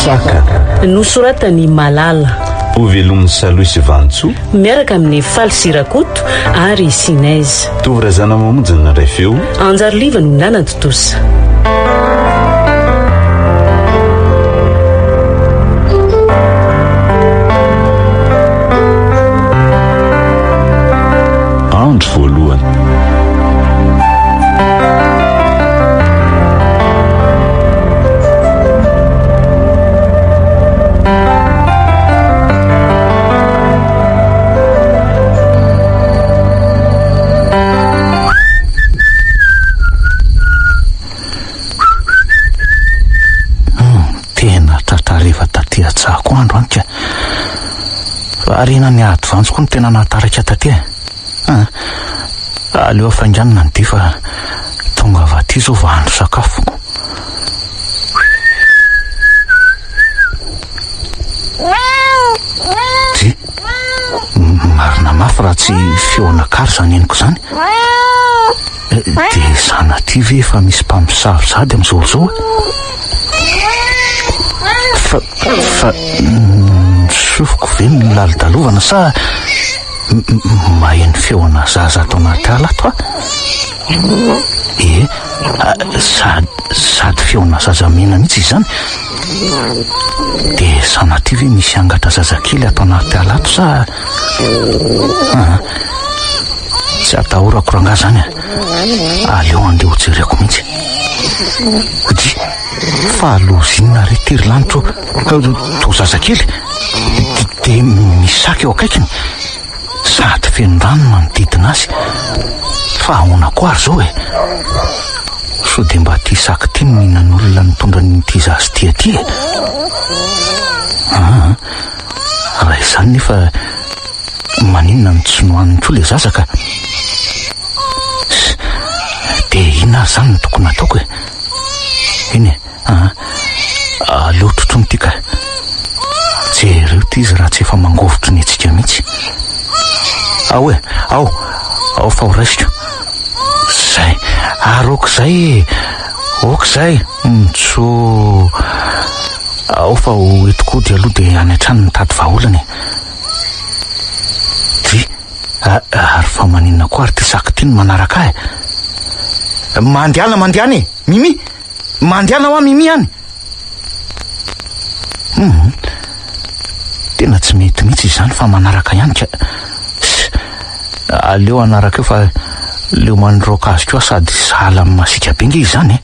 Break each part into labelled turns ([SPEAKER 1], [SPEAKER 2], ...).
[SPEAKER 1] Saka.
[SPEAKER 2] Nosoratan'i Malala.
[SPEAKER 1] Hovelomin'i Salohy sy Vantsoa.
[SPEAKER 2] Miaraka amin'i Faly sy Rakoto ary i Sinèse.
[SPEAKER 1] Tovo Razanamamonjy no nandray feo.
[SPEAKER 2] Anjariliva no nanatontosa.
[SPEAKER 1] Andro voalohany.
[SPEAKER 3] Tena tratra hariva taty an-tsahako andro any ka. Variana niady vantso koa no tena nahatarika taty e. Ah, aleo hafainganina ny dia fa tonga avy aty izao vao hahandro sakafo. Dry, marina mafy raha tsy feona kary izany henoko izany. Dia sanatria ve efa misy mpamosavy sahady amin'izao izao e? Fa, fa ny sofiko ve no lalodalovana sa maheno feona zaza ato anaty ala ato aho? Ee, sady, sady feona zaza mena mihitsy izany. Dia sanatria ve misy angatra zazakely ato anaty ala ato sa... Ah, tsy atahorako rangahy izany a. Aleo andeha ho jereko mihitsy. Dry, fa loza inona re ty ry lanitro ô? Toa zazakely, dia misy saka eo akaikiny. Sady feno rano manodidina azy. Fa ahoana koa ary izao e? Sao dia mba ity saka ity no nihinan'olona nitondra an'ity zaza ity aty e? Aa, raha izany nefa maninona no tsy nohaniny koa ilay zaza ka? Dia inona ary izany no tokony hataoko e? Eny e, aa, aleo totoina ity ka. Jereo ity izy raha tsy efa mangovitry ny antsika mihitsy. Ao e, ao, ao fa ho raisiko. Zay, ary aok'izay e, aok'izay. Ntso, ao fa ho entiko hody aloha dia any an-trano mitady vahaolana e. Dry, ary fa maninona koa ary ity saka ity no manaraka ahy e? Mandehana, mandehana e, Mimi! Mandehana hoa Mimi any! Hum, tena tsy mety mihitsy izany fa manaraka ihany ka. Aleo hanaraka eo fa leo mandroaka azy koa sady sahala amin'ny masiaka be nge izany e.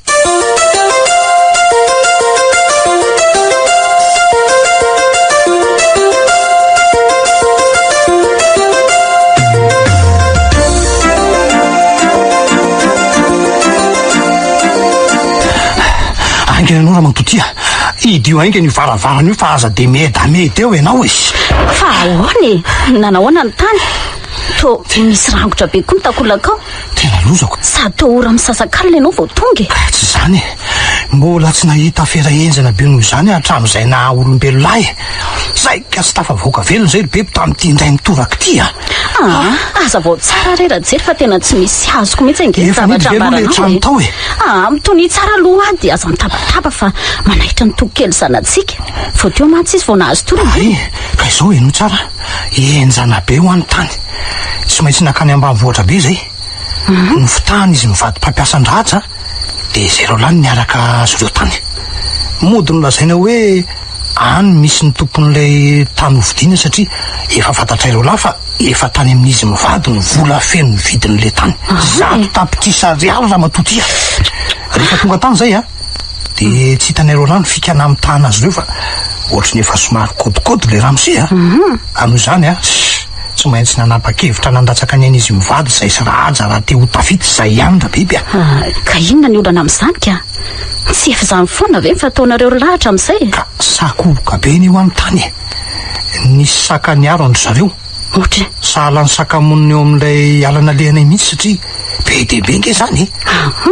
[SPEAKER 4] Haingana ianao ramatoa tia. Hidio haingana io varavarana io fa aza dia miedameda eo ianao e.
[SPEAKER 5] Fa ahoana e? Nanahoana ny tany? Toa misy rangotra be koa ny takolakao.
[SPEAKER 4] Tena lozako.
[SPEAKER 5] Sady toa ora misasakalina ianao vao tonga e.
[SPEAKER 4] Ka tsy izany e. Mbola tsy nahita afera henjana be noho izany aho hatramin'izay naha olombelona ahy e. Saika tsy tafavoaka velona izay ry beby tamin'ity indray mitoraka ity a.
[SPEAKER 5] Ah, hazavao tsara re Rajery fa tena tsy misy azoko mihitsy ange ny
[SPEAKER 4] Efa
[SPEAKER 5] zavatra
[SPEAKER 4] nidy ve aloha ilay
[SPEAKER 5] ambaranao
[SPEAKER 4] trano
[SPEAKER 5] e.
[SPEAKER 4] tao e?
[SPEAKER 5] Ah, mitonia tsara aloha dia aza mitabataba fa manaitra ny toko kely zanatsika. Vao teo mantsy izy vao nahazo tory ange.
[SPEAKER 4] Hay, ka izao henoy tsara, henjana be hoa ny tany. Tsy maintsy nankany ambanivohitra be izay. Nofitahana izy mivady mpampiasa an-dRaja, dia izay roa lahy niaraka azy ireo tany. Mody nolazaina hoe any misy ny tompon'ilay tany hovidiana satria efa fantatray roa lahy fa efa tany amin'izy mivady ny vola feno ny vidin'ilay tany. 100 tapitrisa ariary ramatoa ty a! Rehefa tonga tany izay a, dia tsy hitanay roa lahy ny fika namitahana azy ireo fa ohatry ny efa somary kôdikôdy ilay ramose a! Ary noho izany a, tsy maintsy nanapa-kevitra nandatsaka ny ain'izy mivady izay sy Rahaja raha te ho tafita izay ihany Rabiby a!
[SPEAKER 5] Ka inona ny olana amin'izany ka? Tsy efa izany foana ve ny fataonareo ry lahy hatramin'izay e?
[SPEAKER 4] Ka sakoroka be anie hoa ny tany e! Nisy saka niaro an-dry zareo.
[SPEAKER 5] Ohatra?
[SPEAKER 4] Sahala ny saka monina eo amin'ilay ala nalehanay mihitsy satria be dia be ange izany e!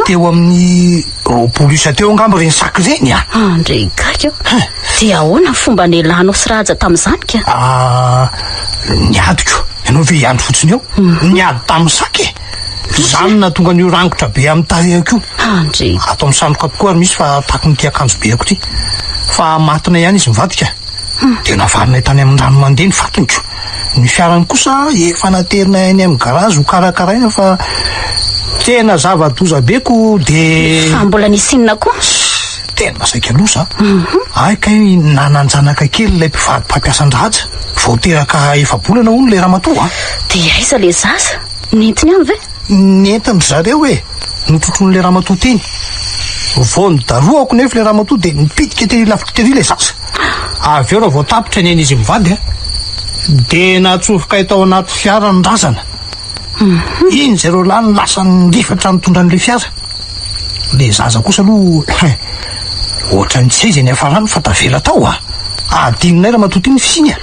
[SPEAKER 4] Teo amin'ny 20 isa teo angamba ireny saka ireny a!
[SPEAKER 5] Andry gaga io. Dia ahoana ny fomba nialanao sy Rahaja tamin'izany ka?
[SPEAKER 4] Ah, niadiko. Ianao ve hiandry fotsiny eo? Niady tamin'ny saka e! Izany no nahatonga an'io rangotra be amin'ny tarehiko io.
[SPEAKER 5] Andry.
[SPEAKER 4] Ato amin'ny satroka tokoa ary misy fa takon'ity akanjobeako ity. Fa matina ihany izy mivadika. Dia navarinay tany amin'ny rano mandeha ny fatiny ko. Ny fiarany kosa efa naterinay any amin'ny garazy ho karakaraina fa tena zava-doza be ko dia.
[SPEAKER 5] Fa mbola nisy inona koa?
[SPEAKER 4] Tena saika loza a! Hay kay nanan-janaka kely ilay mpivady mpampiasa an-dRaja. Vao teraka efa-bolana hono ilay ramatoa a!
[SPEAKER 5] Dia aiza ilay zaza? Nentiny any ve?
[SPEAKER 4] Nentin-dry zareo e! Notrotroin'ilay ramatoa teny. Vao nodarohako nefa ilay ramatoa dia nipitika tery lavitra tery ilay zaza. Avy eo raha vao tapitra ny ain'izy mivady a! Dia natsofokay tao anaty fiara ny razana. Iny zareo lahy no lasa nirifatra nitondra an'ilay fiara. Ilay zaza kosa aloha ohatran'ny tsy hay izay niafarany fa tavela tao a! Adinonay ramatoa ity ny fisiany a!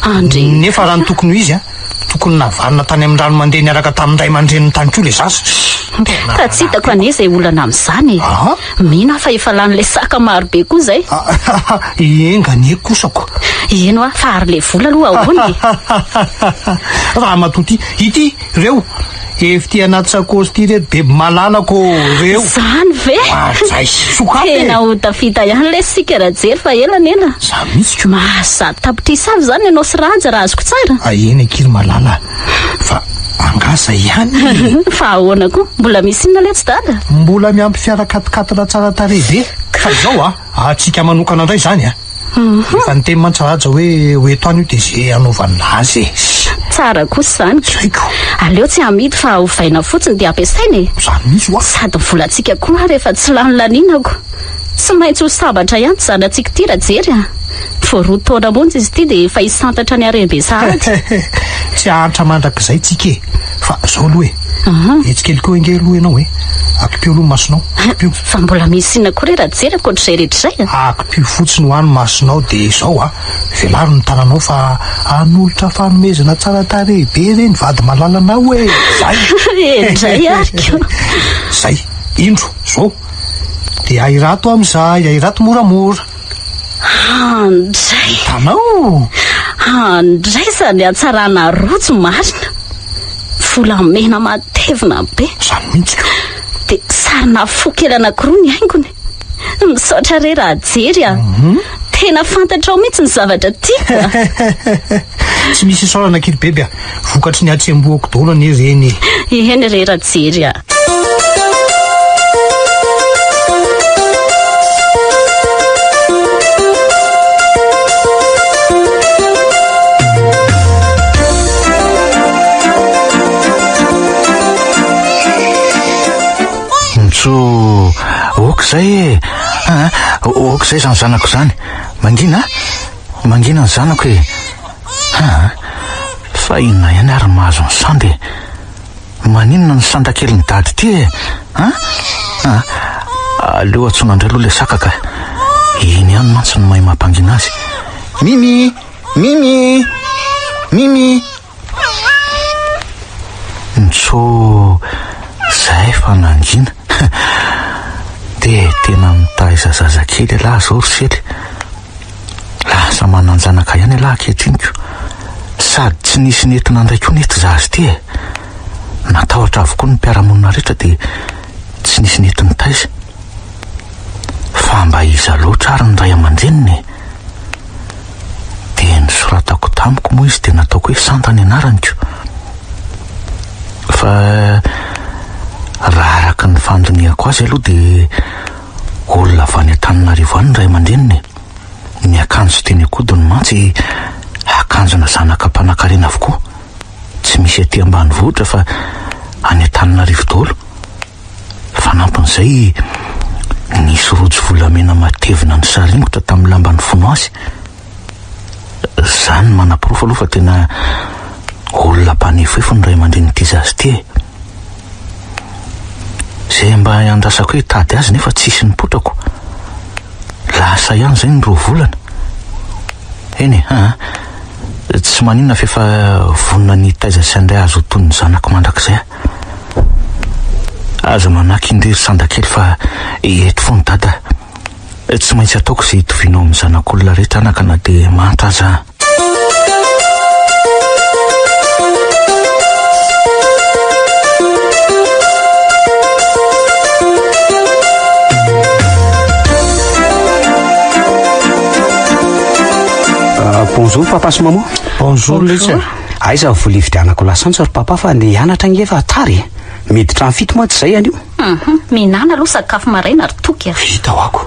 [SPEAKER 5] Andry.
[SPEAKER 4] Nefa raha ny tokony ho izy a, tokony navalona tany amin'ny rano mandeha niaraka tamin'ny ray aman-dreniny tany koa ilay zaza.
[SPEAKER 5] Ka tsy hitako anie izay olana amin'izany e. Mino aho fa efa lanin'ilay saka maro be koa izay.
[SPEAKER 4] Enga anie kosa ko.
[SPEAKER 5] Eny hoa, fa ary ilay vola aloha ahoana e?
[SPEAKER 4] Ramatoa ity, ity, ireo. Efa ity anaty sakaosy ity ireto beby malalako ô, ireo.
[SPEAKER 5] Izany ve?
[SPEAKER 4] Oadray, sokafy e.
[SPEAKER 5] Tena ho tafita ihany ilay isika Rajery fa ela ny ela.
[SPEAKER 4] Za mihitsy ko.
[SPEAKER 5] Mahazo 100 tapitrisa avy izany ianao sy Raja raha azoko tsara.
[SPEAKER 4] Eny akia ry malala fa angaha zay ihany e.
[SPEAKER 5] Fa ahoana koa? Mbola misy inona letsy dada?
[SPEAKER 4] Mbola miampy fiara quat-quatre tsara tarehy be. Fa izao a, antsika manokana indray izany a. Efa niteny mantsy Raja hoe ho eto any io dia ze hanaovany azy e.
[SPEAKER 5] Tsara kosa izany
[SPEAKER 4] ka. Haiko.
[SPEAKER 5] Aleo tsy hamidy fa ovaina fotsiny dia ampiasaina e.
[SPEAKER 4] Izany mihitsy hoa.
[SPEAKER 5] Sady ny volantsika koa ary efa tsy lany laniana ko. Tsy maintsy ho sambatra ihany ity zanatsika ity Rajery a. Vao 2 taona monja izy ity dia efa hisantatra ny harem-be sahady.
[SPEAKER 4] Tsy hahantra mandrakizay tsika e. Fa izao aloha e. Etsy kely koa ange aloha ianao e. Akipio aloha ny masonao. Akipio.
[SPEAKER 5] Fa mbola misy inona koa re Rajery ankoatr'izay rehetra izay
[SPEAKER 4] a? Akipio fotsiny hoa ny masonao dia izao a. Velaro ny tananao fa hanolotra fanomezana tsara tarehy be re ny vady malalanao e. Zay.
[SPEAKER 5] Endrey ary ko.
[SPEAKER 4] Zay. Indro, izao. Dia ahirato amin'izay, ahirato moramora.
[SPEAKER 5] Andray.
[SPEAKER 4] Hitanao?
[SPEAKER 5] Andray izany hatsarana rojo marina. Volamena matevina be.
[SPEAKER 4] Izany mihitsy ko.
[SPEAKER 5] Dia sarina fo kely anankiroa ny haingony. Misaotra re Rajery a. Tena fantatrao mihitsy ny zavatra tiako a.
[SPEAKER 4] Tsy misy isaorana akia ry beby a. Vokatry ny hatsembohako daholo anie ireny e.
[SPEAKER 5] Eny re Rajery a.
[SPEAKER 3] Ntso, ok izay e. Ah, ok izay izany zanako izany. Mangina a? Mangina ny zanako e. Ah, fa inona ihany ary mahazo ny sanda e? Maninona ny sanda kelin'i dada ity e? Ah, ah, aleo antsoina indray aloha ilay saka ka. Iny ihany mantsy no mahay mampangina azy. Mimi! Mimi! Mimi! Ntso, zay fa nangina. Dia tena mitaiza zazakely ialahy izao ry Sely. Lasa manan-janaka ihany ialahy ankehitriny ko. Sady tsy nisy nety nandray koa nety zaza ity e. Natahotra avokoa ny mpiara-monina rehetra dia tsy nisy nety nitaiza. Fa mba iza loatra ary ny ray aman-dreniny e? Dia nosoratako tamiko moa izy dia nataoko hoe Santa ny anarany ko. Fa raha araka ny fandinihako azy aloha dia olona avy any Antananarivo any ny ray aman-dreniny e. Ny akanjo teny an-kodiny mantsy akanjona zanaka mpanankarena avokoa. Tsy misy aty ambanivohitra fa any Antananarivo daholo. Fanampin'izay, nisy rojo volamena matevina nisaringotra tamin'ny lamba nifono azy. Izany no manaporofo aloha fa tena olona mpanefoefo ny ray aman-drenin'ity zaza ity e. Izay mba iandrasako hoe hitady azy nefa tsisy nipotrako. Lasa ihany izay ny 2 volana. Eny e, aa. Tsy maninona fa efa vonona ny hitaiza sy handray azy ho toy ny zanako mandrakizay aho. Aza manaky indry ry sandakely fa eto foana dada. Tsy maintsy ataoko izay hitovianao amin'ny zanak'olona rehetra anaka na dia manta aza aho.
[SPEAKER 6] Bonjour papa sy maman.
[SPEAKER 4] Bonjour letsy e.
[SPEAKER 6] Aiza ny vola hividianako lasantsy ry papa fa andeha hianatra ange fa tara e. Miditra amin'ny fito mantsy izay anio.
[SPEAKER 5] Hum, mihinàna aloha sakafo maraina ry Toky a.
[SPEAKER 4] Vita ho'ako.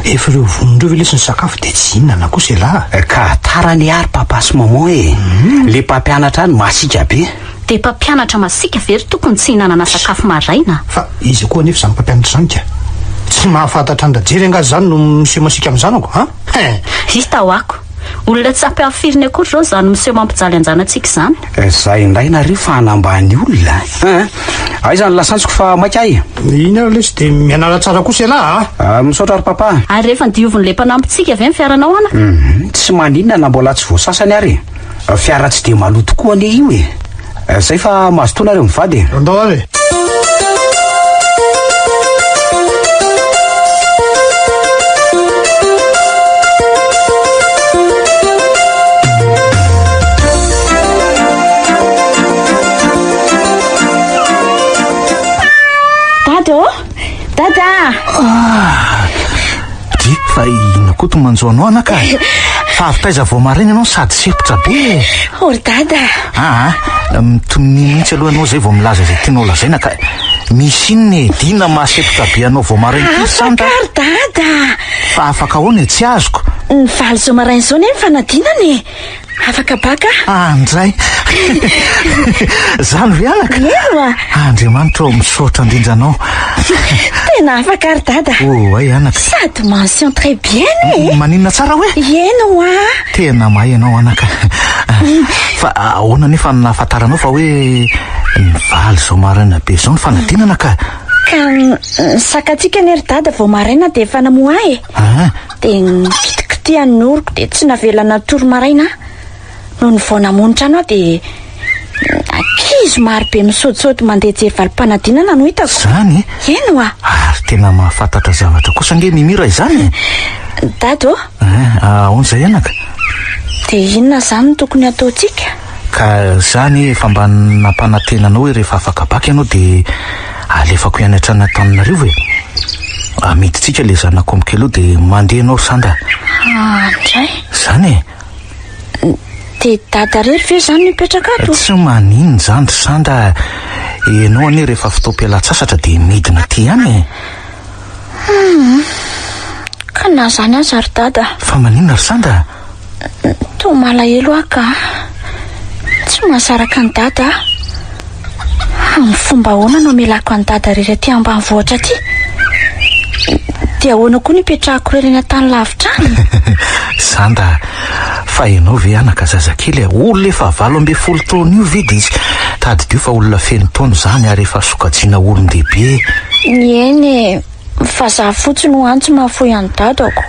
[SPEAKER 4] Efa ireo vonona ireo ve lesy ny sakafo dia tsy hihinana kosa elah
[SPEAKER 6] a. Ka tara anie ary papa sy maman e. Le mpampianatra any masiaka be.
[SPEAKER 5] Dia mpampianatra masiaka ve ry Toky no tsy hihinanana sakafo maraina?
[SPEAKER 4] Fa iza koa anefa izany mpampianatra izany ka? Tsy mahafantatra an-dRajery angaha izany no miseho masiaka amin'ny zanako an? Hein!
[SPEAKER 5] Hita ho'ako. Olona tsy ampy hafiriny akory izao izany miseho mampijaly an-janatsika izany.
[SPEAKER 6] Zay indray nareo fa hanambany olona an! Aiza ny lasantsiko fa maika ahy?
[SPEAKER 4] Iny ary lesy dia mianara tsara kosa ialahy
[SPEAKER 6] a! Misaotra ry papa.
[SPEAKER 5] Ary rehefa nodiovin'ilay mpanampintsika ve ny fiaranao anaka?
[SPEAKER 6] Hum, tsy maninona na mbola tsy voasasany ary e! Fiara tsy dia maloto koa anie io e! Zay fa mazotoa nareo mivady e!
[SPEAKER 4] Andao ary e!
[SPEAKER 7] Dada ô! Dada!
[SPEAKER 3] Ah! Dry, fa inona koa to manjo anao anaka? Fa avy taiza vao maraina ianao sady sempotra be e?
[SPEAKER 7] Oh ry dada!
[SPEAKER 3] Aa, mitonia mihitsy aloha ianao izay vao milaza izay tianao lazaina ka. Misy inona e? Dina mahasempotra be anao vao maraina ity Sandra?
[SPEAKER 7] Afaka ry dada!
[SPEAKER 3] Fa afaka ahoana e? Tsy azoko.
[SPEAKER 7] Ny valo izao maraina izao anie ny fanadinana e! Afaka baka
[SPEAKER 3] aho. Ah, ndray. Zany ve anaka?
[SPEAKER 7] Eny oa.
[SPEAKER 3] Andriamanitra ô, misaotra indrindra anao.
[SPEAKER 7] Tena afaka ry dada.
[SPEAKER 3] Oh, ay anaka.
[SPEAKER 7] Sady mention très bien e.
[SPEAKER 3] Maninona tsara hoe?
[SPEAKER 7] Eny oa.
[SPEAKER 3] Tena mahay ianao anaka. Fa ahoana nefa no nahafantaranao fa hoe ny valy izao maraina be izao ny fanadinana ka?
[SPEAKER 7] Ka ny sakantsika anie ry dada vao maraina dia efa namoha ahy e.
[SPEAKER 3] Ah.
[SPEAKER 7] Dia nikitikitihany ny oroko dia tsy navela natory maraina aho. Nony vao namono trano aho dia ankizy maro be misaotisaoty mandeha hijery valim-panadinana no hitako.
[SPEAKER 3] Izany e?
[SPEAKER 7] Eny oa.
[SPEAKER 3] Ary tena mahafantatra zavatra kosa ange Mimi raha izany e.
[SPEAKER 7] Dada ô.
[SPEAKER 3] Eh, ahoana izay anaka?
[SPEAKER 7] Dia inona izany no tokony hataontsika?
[SPEAKER 3] Ka izany efa mba nampanantena anao hoe rehefa afaka baka ianao dia alefako hianatra any Antananarivo e. Amidintsika ilay zanako amiko aloha dia mandeha ianao Sandra.
[SPEAKER 7] Ah, ndray.
[SPEAKER 3] Izany e.
[SPEAKER 7] Dia dada irery ve izany no hipetraka ato?
[SPEAKER 3] Tsy maninona izany ry Sandra a. Ianao anie rehefa fotoam-pialan-tsasatra dia midina aty ihany e.
[SPEAKER 7] Hum. Ka na izany aza ry dada.
[SPEAKER 3] Fa maninona ry Sandra?
[SPEAKER 7] Toa malahelo aho ka. Tsy mahasaraka an'i dada aho. Amin'ny fomba ahoana no hamelako an'i dada irery aty ambanivohitra aty? Dia ahoana koa no hipetrahako irery any an-tany lavitra any?
[SPEAKER 3] Sandra, fa ianao ve anaka zazakely a? Olona efa 18 taona io ve dia tadidio fa olona feno taona izany ary efa sokajiana olon-dehibe.
[SPEAKER 7] Eny e, fa za fotsiny ho any tsy mahafoy an'i dadako.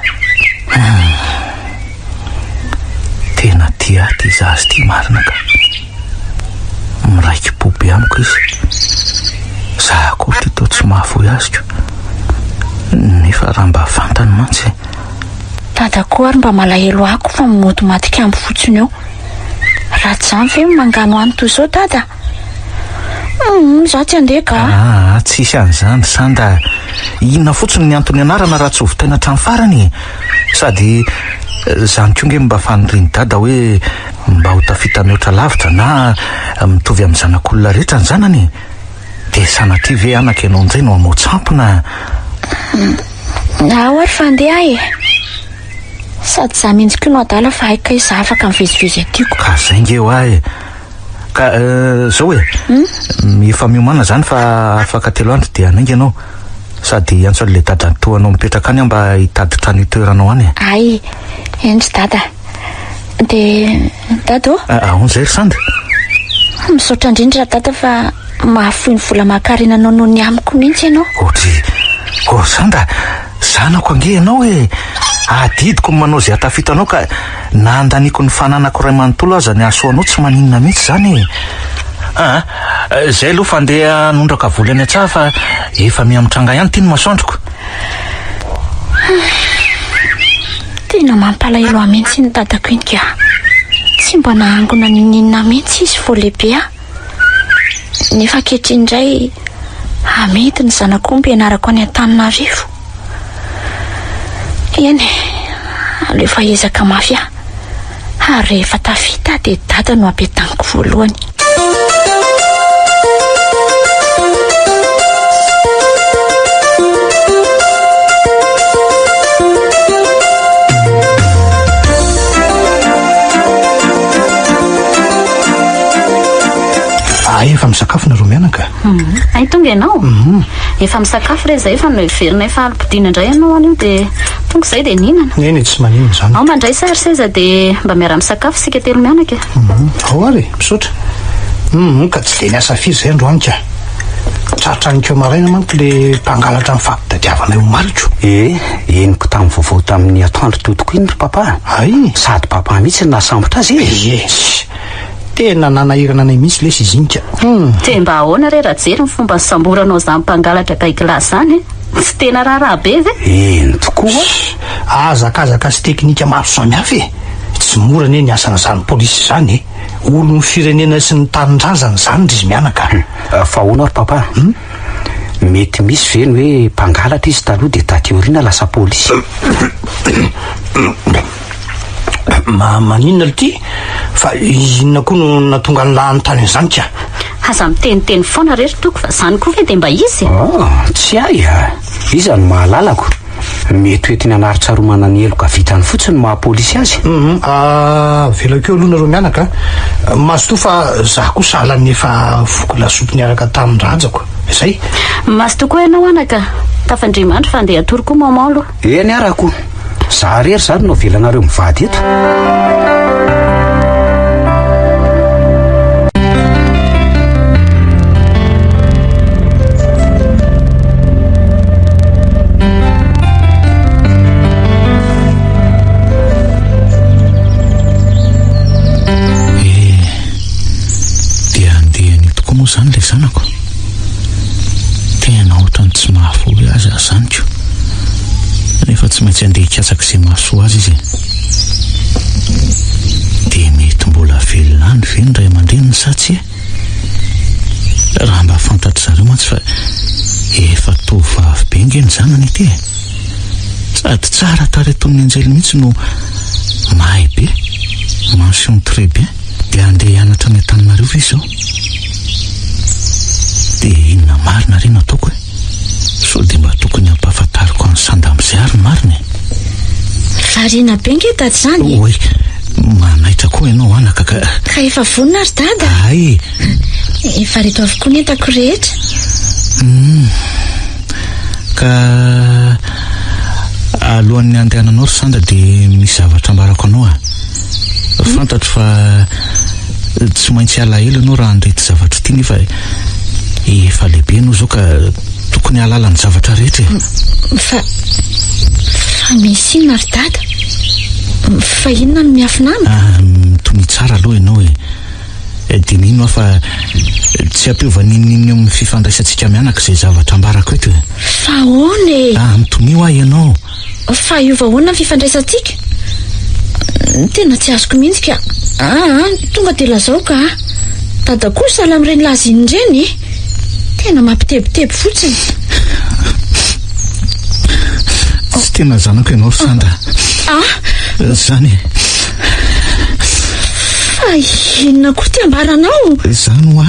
[SPEAKER 3] Tena tia ahy ity zaza ity marina ka. Miraiki-po be amiko izy. Za koa ity toa tsy mahafoy azy ko. Nefa raha mba fantany mantsy.
[SPEAKER 7] Dada koa ary mba malahelo ahy koa fa mody maty kambo fotsiny eo. Raha tsy izany ve manganohano toy izao dada? Humm, za tsy handeha ka.
[SPEAKER 3] Aa, tsisy an'izany Sanda. Inona fotsiny ny antony ianarana raha tsy ho vitaina hatramin'ny farany e? Sady izany koa nge mba fanirian'i Dada hoe mba ho tafita mihoatra lavitra na mitovy amin'ny zanak'olona rehetra ny zanany e! Dia sanatria ve anaka ianao indray no hamoa tsampona?
[SPEAKER 7] Ao ary fa handeha aho e! Sady za mihitsy koa no adala fa hay kay za afaka mivezivezy aty ko.
[SPEAKER 3] Ka zay nge hoa e! Ka zao e! Efa miomàna zany fa afaka telo andro dia hanainga ianao. Sady hiantso an'ilay dadatoanao mipetraka any aho mba hitady trano hitoeranao any e.
[SPEAKER 7] Hay, eny ry dada. Dia dada ô?
[SPEAKER 3] Ahoana izay ry Sandra?
[SPEAKER 7] Misaotra indrindra dada fa mahafoy ny vola maha-karena anao noho ny amiko mihitsy ianao.
[SPEAKER 3] Ohatry, oh Sandra, zanako ange ianao e! Adidiko ny manao izay hahatafita anao ka na handaniako ny fananako iray manontolo aza ny hahasoa anao tsy maninona mihitsy izany e! Aa, izay aloha fa andeha hanondraka voly any an-tsaha fa efa miha-mitranga ihany ity ny masoandroko.
[SPEAKER 7] Tena mampalahelo ahy mihitsy iny dadako iny ka. Tsy mba nahangona n'inon'inona mihitsy izy vao lehibe aho. Nefa ankehitriny indray amidy ny zanak'omby hianarako any Antananarivo. Eny e, aleo efa hiezaka mafy aho. Ary rehefa tafita aho dia dada no ampiadaniko voalohany.
[SPEAKER 4] Hay efa misakafo nareo mianaka?
[SPEAKER 5] Hay tonga ianao? Efa misakafo re izay fa noheverinay fa alim-podiana indray ianao anio dia tonga izay dia nihinana.
[SPEAKER 4] Eny e, tsy maninona izany.
[SPEAKER 5] Ao mandraisa ary seza dia mba miara-misakafo isika telo mianaka e.
[SPEAKER 4] Ao ary e, misaotra. Hum, ka tsy dia niasa firy izay androany ka. Tratran'ny keo maraina manko le mpangalatra nifampitadiavanay omaly ko.
[SPEAKER 6] E, henoko tamin'ny vaovao tamin'ny atoandro teo tokoa iny ry papa.
[SPEAKER 4] Hay!
[SPEAKER 6] Sady papa mihitsy no nahasambotra azy e.
[SPEAKER 4] Ie. Tena nanahirana anay mihitsy lesy izy iny ka. Hum.
[SPEAKER 5] Dia mba ahoana re Rajery ny fomba nisamboranao izany mpangalatra gaigilahy izany e? Tsy tena raharaha be ve?
[SPEAKER 6] Eny tokoa.
[SPEAKER 4] Hazakazaka sy teknika maro samihafa e! Tsy mora anie ny asan'izany polisy izany e! Olon'ny firenena sy ny tanindrazana izany ry izy mianaka.
[SPEAKER 6] Fa ahoana ry papa? Mety misy ve ny hoe mpangalatra izy taloha dia taty aoriana lasa polisy?
[SPEAKER 4] Ma maninona lty? Fa inona koa no nahatonga an'lah hanontany an'izany ka?
[SPEAKER 5] Aza miteniteny foana re ry Toky fa izany koa ve dia mba izy e?
[SPEAKER 6] Ah, tsy hay a! Iza no mahalalako? Mety ho entiny hanaro-tsaromana ny heloka vitany fotsiny ny maha polisy azy.
[SPEAKER 4] Hum, avelako eo aloha nareo mianaka a! Mazotoa fa za koa sahalan'ny efa voky lasopy niaraka tamin-drajako. Izay.
[SPEAKER 5] Mazotoa koa ianao anaka. Tafandria mandry fa andeha hatory koa maman aloha.
[SPEAKER 6] Eny arako. Za rery zany no avelanareo mivady eto.
[SPEAKER 3] Eh, dia handeha anio tokoa moa izany ilay zanako? Tena ohatran'ny tsy mahafoy azy aho izany ko. Nefa tsy maintsy handeha hikatsaka izay mahasoa azy izy e. Dia mety mbola velona any ve ny ray aman-dreniny sa tsia? Raha mba fantatry zareo mantsy fa efa tovovavy be nge ny zanany ity e. Sady tsara tarehy toy ny anjely mihitsy no mahay be. Mention très bien. Dia handeha hianatra any Antananarivo izy izao. Dia inona marina re no ataoko e? Sao dia mba tokony hampahafantariko an'i Sanda amin'izay ary ny marina e?
[SPEAKER 7] Variana be nge dada izany e!
[SPEAKER 3] Oay, manaitra koa ianao anaka ka.
[SPEAKER 7] Ka efa vonona ry dada?
[SPEAKER 3] Hay!
[SPEAKER 7] Efa reto avokoa ny entako rehetra.
[SPEAKER 3] Hum. Ka alohan'ny handehananao ry Sanda dia misy zavatra ambarako anao a. Fantatro fa tsy maintsy halahelo ianao raha handre ity zavatra ity nefa efa lehibe ianao izao ka tokony hahalala ny zavatra rehetra e.
[SPEAKER 7] Fa, fa misy inona ry dada? Fa inona no miafina amiko?
[SPEAKER 3] Ah, mitonia tsara aloha ianao e. Dia mino aho fa tsy hampiova n'inon'inona eo amin'ny fifandraisantsika mianaka izay zavatra ambarako eto e.
[SPEAKER 7] Fa ahoana e?
[SPEAKER 3] Ah, mitonia hoa ianao.
[SPEAKER 7] Fa hiova ahoana ny fifandraisantsika? Tena tsy azoko mihitsy ka. Aa, tonga dia lazao ka. Dada koa sahala amin'ireny laza iny ireny e. Tena mampitebiteby fotsiny.
[SPEAKER 3] Tsy tena zanako ianao ry Sandra.
[SPEAKER 7] Ah!
[SPEAKER 3] Izany e.
[SPEAKER 7] Fa inona koa ty ambaranao?
[SPEAKER 3] Izany hoa.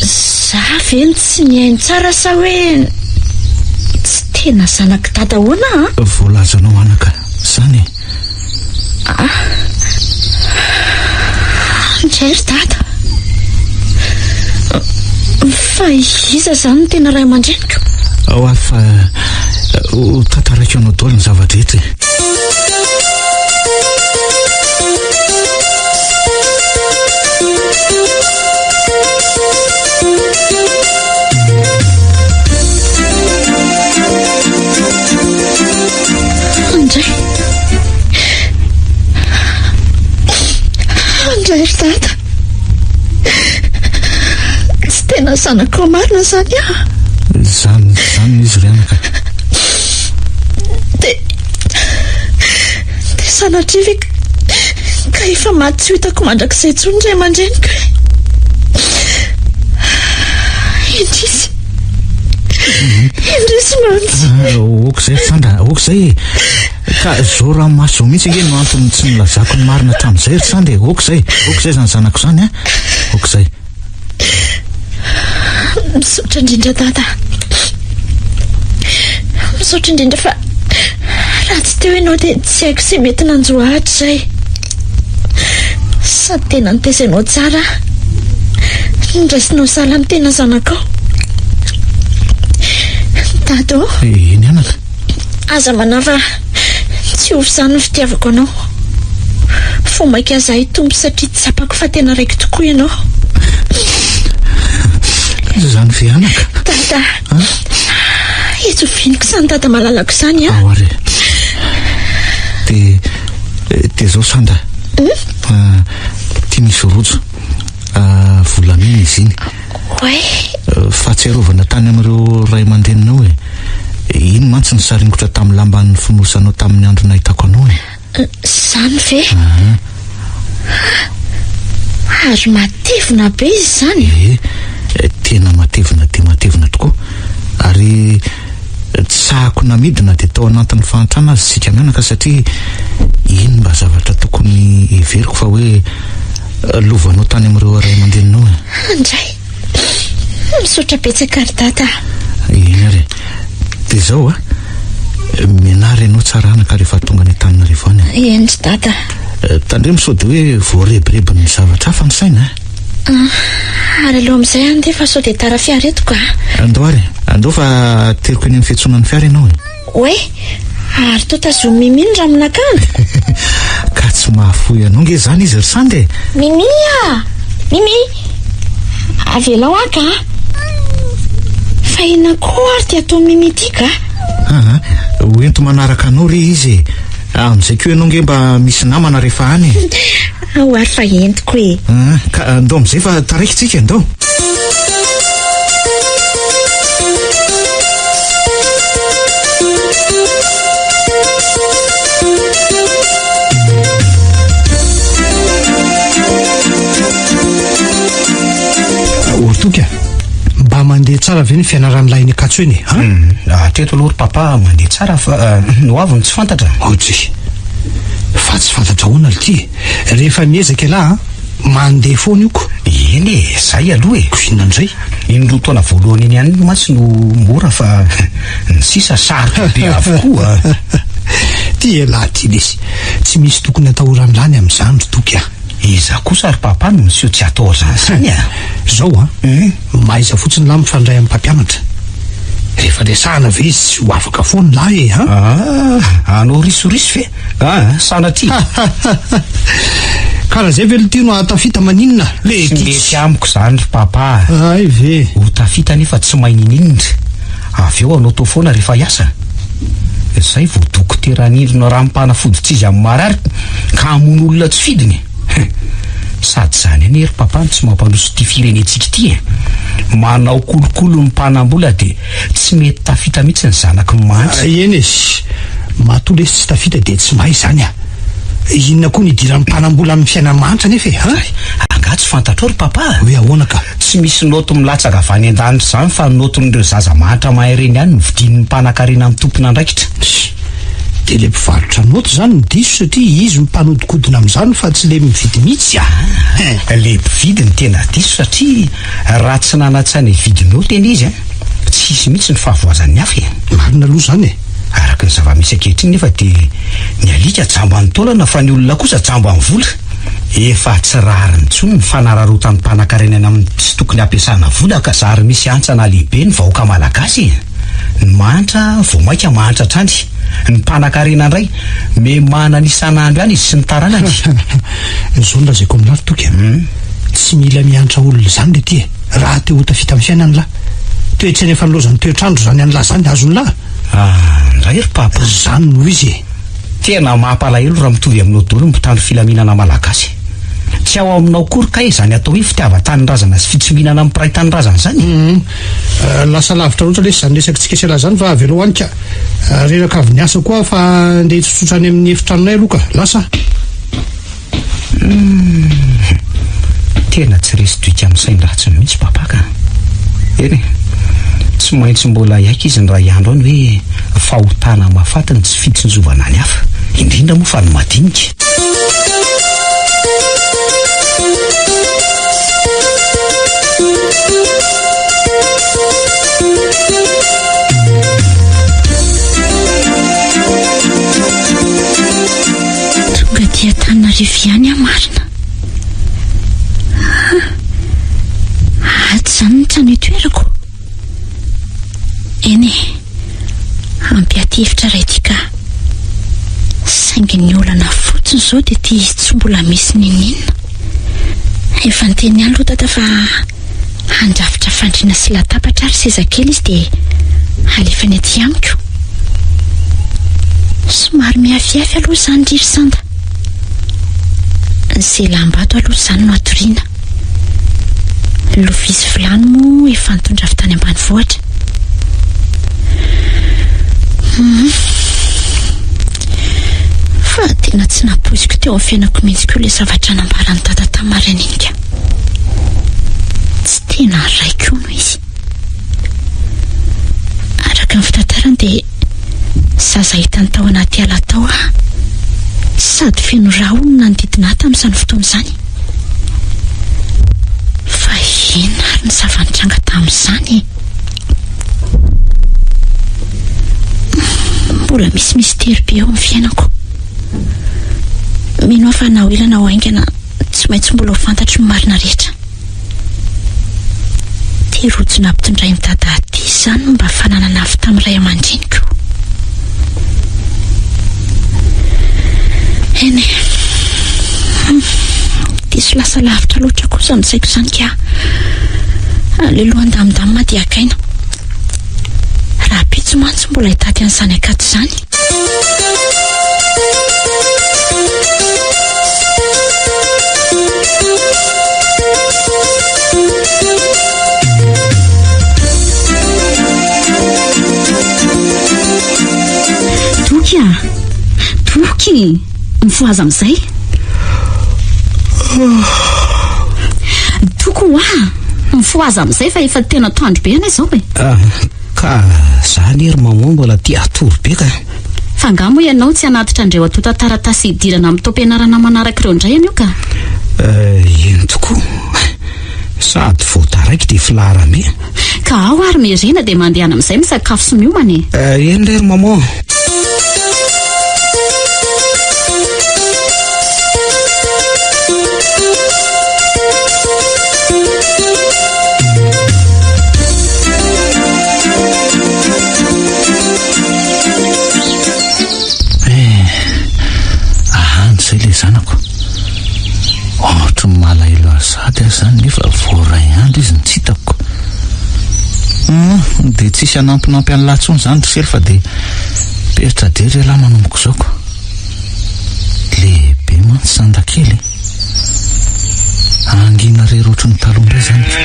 [SPEAKER 7] Za ve no tsy nihaino tsara sa hoe tsy tena zanak'i dada ahoana a?
[SPEAKER 3] Voalazanao anaka, izany e.
[SPEAKER 7] Ah. Ndray ry dada. Fa iza izany no tena ray aman-dreniko?
[SPEAKER 3] Ao ary fa ho tantaraiko anao daholo ny zava-drehetra e.
[SPEAKER 7] Andray. Andray ry dada. Tsy tena zanakao marina izany aho.
[SPEAKER 3] Izany, izany izy ry anaka.
[SPEAKER 7] Dia, dia sanatria ve ka efa maty tsy ho hitako mandrakizay intsony ny ray aman-dreniko e? Indrisy. Indrisy mantsy.
[SPEAKER 3] Ah, ok izay Sandra, ok izay e. Ka zao ranomaso zao mihitsy ange no antony tsy nilazako ny marina hatramin'izay ry Sandy e. Ok izay, ok izay izany zanako izany a. Ok izay.
[SPEAKER 7] Misaotra indrindra dada. Misaotra indrindra fa raha tsy teo ianao dia tsy haiko izay mety nanjo ahy hatrizay. Sady tena nitezainao tsara aho. Noraisinao sahala amin'ny tena zanakao. Dada ô.
[SPEAKER 3] Eny anaka.
[SPEAKER 7] Aza manahy fa tsy ho izany ny fitiavako anao. Vao mainka aza hitombo satria tsapako fa tena raiko tokoa ianao.
[SPEAKER 3] Izany ve anaka?
[SPEAKER 7] Dada, etsy ovianiko izany dada malalako izany an.
[SPEAKER 3] Ao ary. Dia dia izao Sandra. Hmm? Ity misy rojo. Volamena izy iny.
[SPEAKER 7] Oay.
[SPEAKER 3] Fahatsiarovana tany amin'ireo ray aman-dreninao e. Iny mantsy ny saringotra tamin'ny lamban'ny fonosanao tamin'ny andro nahitako anao e.
[SPEAKER 7] Izany ve? Ary matevina be izy izany?
[SPEAKER 3] Ee, tena matevina dia matevina tokoa. Ary tsy sahako namidy na dia tao anatin'ny fahantrana aza isika mianaka satria iny mba zavatra tokony heveriko fa hoe lovanao tany amin'ireo ray aman-dreninao e.
[SPEAKER 7] Andray! Misaotra betsaka ry dada a!
[SPEAKER 3] Eny ary e. Dia izao a, mianara ianao tsara anaka rehefa tonga any Antananarivo any.
[SPEAKER 7] Eny ry dada.
[SPEAKER 3] Tandremo sao dia hoe voarebirebin'ny zavatra hafa ny saina a.
[SPEAKER 7] Ah, ary aleo amin'izay andeha fa sao dia tara fiara eto ka.
[SPEAKER 3] Andao ary, andao fa ateriko eny amin'ny fiantsonan'ny fiara ianao e.
[SPEAKER 7] Oay, ary toa tazomin'i Mimi ny ramon'akanjoko.
[SPEAKER 3] Ka tsy mahafoy anao nge izany izy ry Sandy e.
[SPEAKER 7] Mimi a! Mimi! Avelao aho ka! Fa inona koa ary ity ataon'i Mimi ity ka?
[SPEAKER 3] Aa, ho ento manaraka anao re izy e. Amin'izay koa ianao nge mba misy namana rehefa any e.
[SPEAKER 7] Ao ary fa entiko e.
[SPEAKER 3] Aa, ka andao amin'izay fa taraiky tsika, andao.
[SPEAKER 4] Ortoky a, mba mandeha tsara ve ny fianaran'ilay eny Ankatso eny e? An?
[SPEAKER 6] Hmm, hatreto aloha ry papa mandeha tsara fa eh, ny ho avy no tsy fantatra.
[SPEAKER 4] Ojy, fa tsy fantatra ahoana lty e? Rehefa miezaka ialahy an, mandeha foana io ko.
[SPEAKER 6] Eny e, zay aloha e.
[SPEAKER 4] Ko inona indray?
[SPEAKER 6] Iny roa taona voalohany iny ihany mantsy no mora fa ny sisa sarotra be avokoa.
[SPEAKER 4] Ty ialahy ty lesy, tsy misy tokony atahoran'lah ny amin'izany ry Toky a.
[SPEAKER 6] Iza kosa ry papa no miseho tsy atao izany izany a?
[SPEAKER 4] Zao an, mahaiza fotsiny lah mifandray amin'ny mpampianatra. Rehefa resahana ve izy tsy ho afaka foana lah e an?
[SPEAKER 6] Ah, hanao risoriso ve? Ah, sanatria.
[SPEAKER 4] Ka raha zay ve lty no hahatafita maninona le
[SPEAKER 6] Tsy mety amiko izany ry papa
[SPEAKER 4] a. Hay ve.
[SPEAKER 6] Ho tafita nefa tsy mahay ninininona. Avy eo hanao tao foana rehefa hiasa. Zay vao dokotera hanindrona ranom-panafody tsy izy amin'ny marary ka hamono olona tsy fidiny. Sady izany anie ry papa no tsy mampandroso ity firenentsika ity e. Manao kolikoly ny mpanam-bola dia tsy mety tafita mihitsy ny zanaky ny mahantra.
[SPEAKER 4] Eny e, matoa lesy tsy tafita dia tsy mahay izany a. Inona koa no idiran'ny mpanam-bola amin'ny fiainan'ny mahantra anefa e, an?
[SPEAKER 6] Angaha tsy fantatrao ry papa?
[SPEAKER 4] Hoe ahoana ka?
[SPEAKER 6] Tsy misy naoty milatsaka avy any an-danitra izany fa ny naotin'ireo zaza mahantra mahay ireny ihany no vidian'ny mpanankarena amin'ny tompon'andraikitra.
[SPEAKER 4] Dia ilay mpivarotra naoty izany no diso satria izy no mpanodikodina amin'izany fa tsy ilay mividy mihitsy
[SPEAKER 6] a! Ilay mpividy no tena diso satria raha tsy nanan-tsaina hividy naoty anie izy tsy hisy mihitsy ny fahavoazan'ny hafa e!
[SPEAKER 4] Marina aloha izany e!
[SPEAKER 6] Araka ny zava-misy ankehitriny nefa dia ny alika jamban'ny taolana fa ny olona kosa jamban'ny vola. Efa tsy rariny intsony ny fanararaotan'ny mpanankarena any amin'ny tsy tokony hampiasana vola ka zary misy hantsana lehibe ny vahoaka malagasy e! Ny mahantra vao mainka mahantra hatrany. Ny mpanankarena indray miha-manana isan'andro ihany izy sy ny taranany.
[SPEAKER 4] Izao no lazaiko aminà ry Toky a! Tsy mila miantra olona izany le ty e! Raha te ho tafita amin'ny fiainana lah. Toe-tsaina efa nilaozan'ny toetr'andro izany an'lah izany, azon'lah?
[SPEAKER 6] Ah, ndray ry Papa.
[SPEAKER 4] Izany no izy e!
[SPEAKER 6] Tena mampalahelo raha mitovy aminao daholo ny mpitandro filaminana malagasy. Tsy ao aminao akory kay izany atao hoe fitiavan-tanindrazana sy fitsimbinana amin'ny mpiray tanindrazana izany e!
[SPEAKER 4] Hum. Lasa lavitra loatra lesy izany resakitsika sy ialahy izany fa avelao any ka. Reraka avy niasa koa aho fa andeha hitsotsotra any amin'ny efitranonay aloha ka. Lasa aho.
[SPEAKER 6] Humm. Tena tsy resy doika amin'ny sain-dratsiny mihitsy Papa ka. Eny e. Tsy maintsy mbola hiaiky izy indray andro any hoe fahotana mahafaty ny tsy fitsinjovana ny hafa, indrindra moa fa ny madinika.
[SPEAKER 7] Tonga aty Antananarivo ihany aho marina. Ah, ato izany ny trano itoerako. Eny e, hampiaty hevitra iray ity ka. Saingy ny olana fotsiny izao dia ity tsy mbola misy n'inon'inona. Efa niteny ihany aloha dada fa handrafitra fandriana sy latabatra ary seza kely izy dia halefany aty amiko. Somary miafiafy aloha izany ry Sanda. Ny selam-bato aloha izany no hatoriana. Lovia sy vilany moa efa nitondra avy tany ambanivohitra. Hmm. Fa tena tsy nampoiziko teo amin'ny fiainako mihitsy koa ilay zavatra nambaran'i Dada tamin'ny maraina iny ka. Tsy tena raiko hono izy. Araka ny fitantarany dia zaza hitany tao anaty ala tao aho. Sady feno rà hono nanodidina ahy tamin'izany fotoana izany. Fa inona ary ny zava-nitranga tamin'izany e? Mbola misy mistery be ao amin'ny fiainako. Mino aho fa na ho ela na ho haingana tsy maintsy mbola ho fantatro ny marina rehetra. Ity rojo nampitondrain'i Dada aty izany no mba fananana avy tamin'ny ray aman-dreniko. Eny e. Hmm. Diso lasa lavitra loatra kosa ny saiko izany ka. Aleo aloha andamindamina dia hakaina. Rahampitso mantsy mbola hitady an'izany akato izany. Toky a! Toky! Mifohaza amin'izay. Toky hoa! Mifohaza amin'izay fa efa tena atoandro be anie izao e.
[SPEAKER 6] Ah, Ka za anie ry maman mbola te hatory be ka.
[SPEAKER 5] Fa angaha moa ianao tsy hanatitra an'ireo antontan-taratasy hidirana amin'ny taom-pianarana manaraka ireo indray anio ka?
[SPEAKER 6] Eh, eny tokoa. Sady vao taraiky dia filaharam-be.
[SPEAKER 5] Ka ao ary Merina dia mandehana amin'izay misakafo sy miomana e.
[SPEAKER 6] Eh, eny re ry maman.
[SPEAKER 3] Eh, ahanto izay ilay zanako. Ohatry ny malahelo azy sahady aho izany nefa vao iray andro izy no tsy hitako. Hum, dia tsisy hanampinampy an'lah intsony izany ry sely fa dia peritra dely ialahy manomboka izao ko. Lehibe mantsy sandakely e. Hangina irery ohatry ny taloha indray izany ka.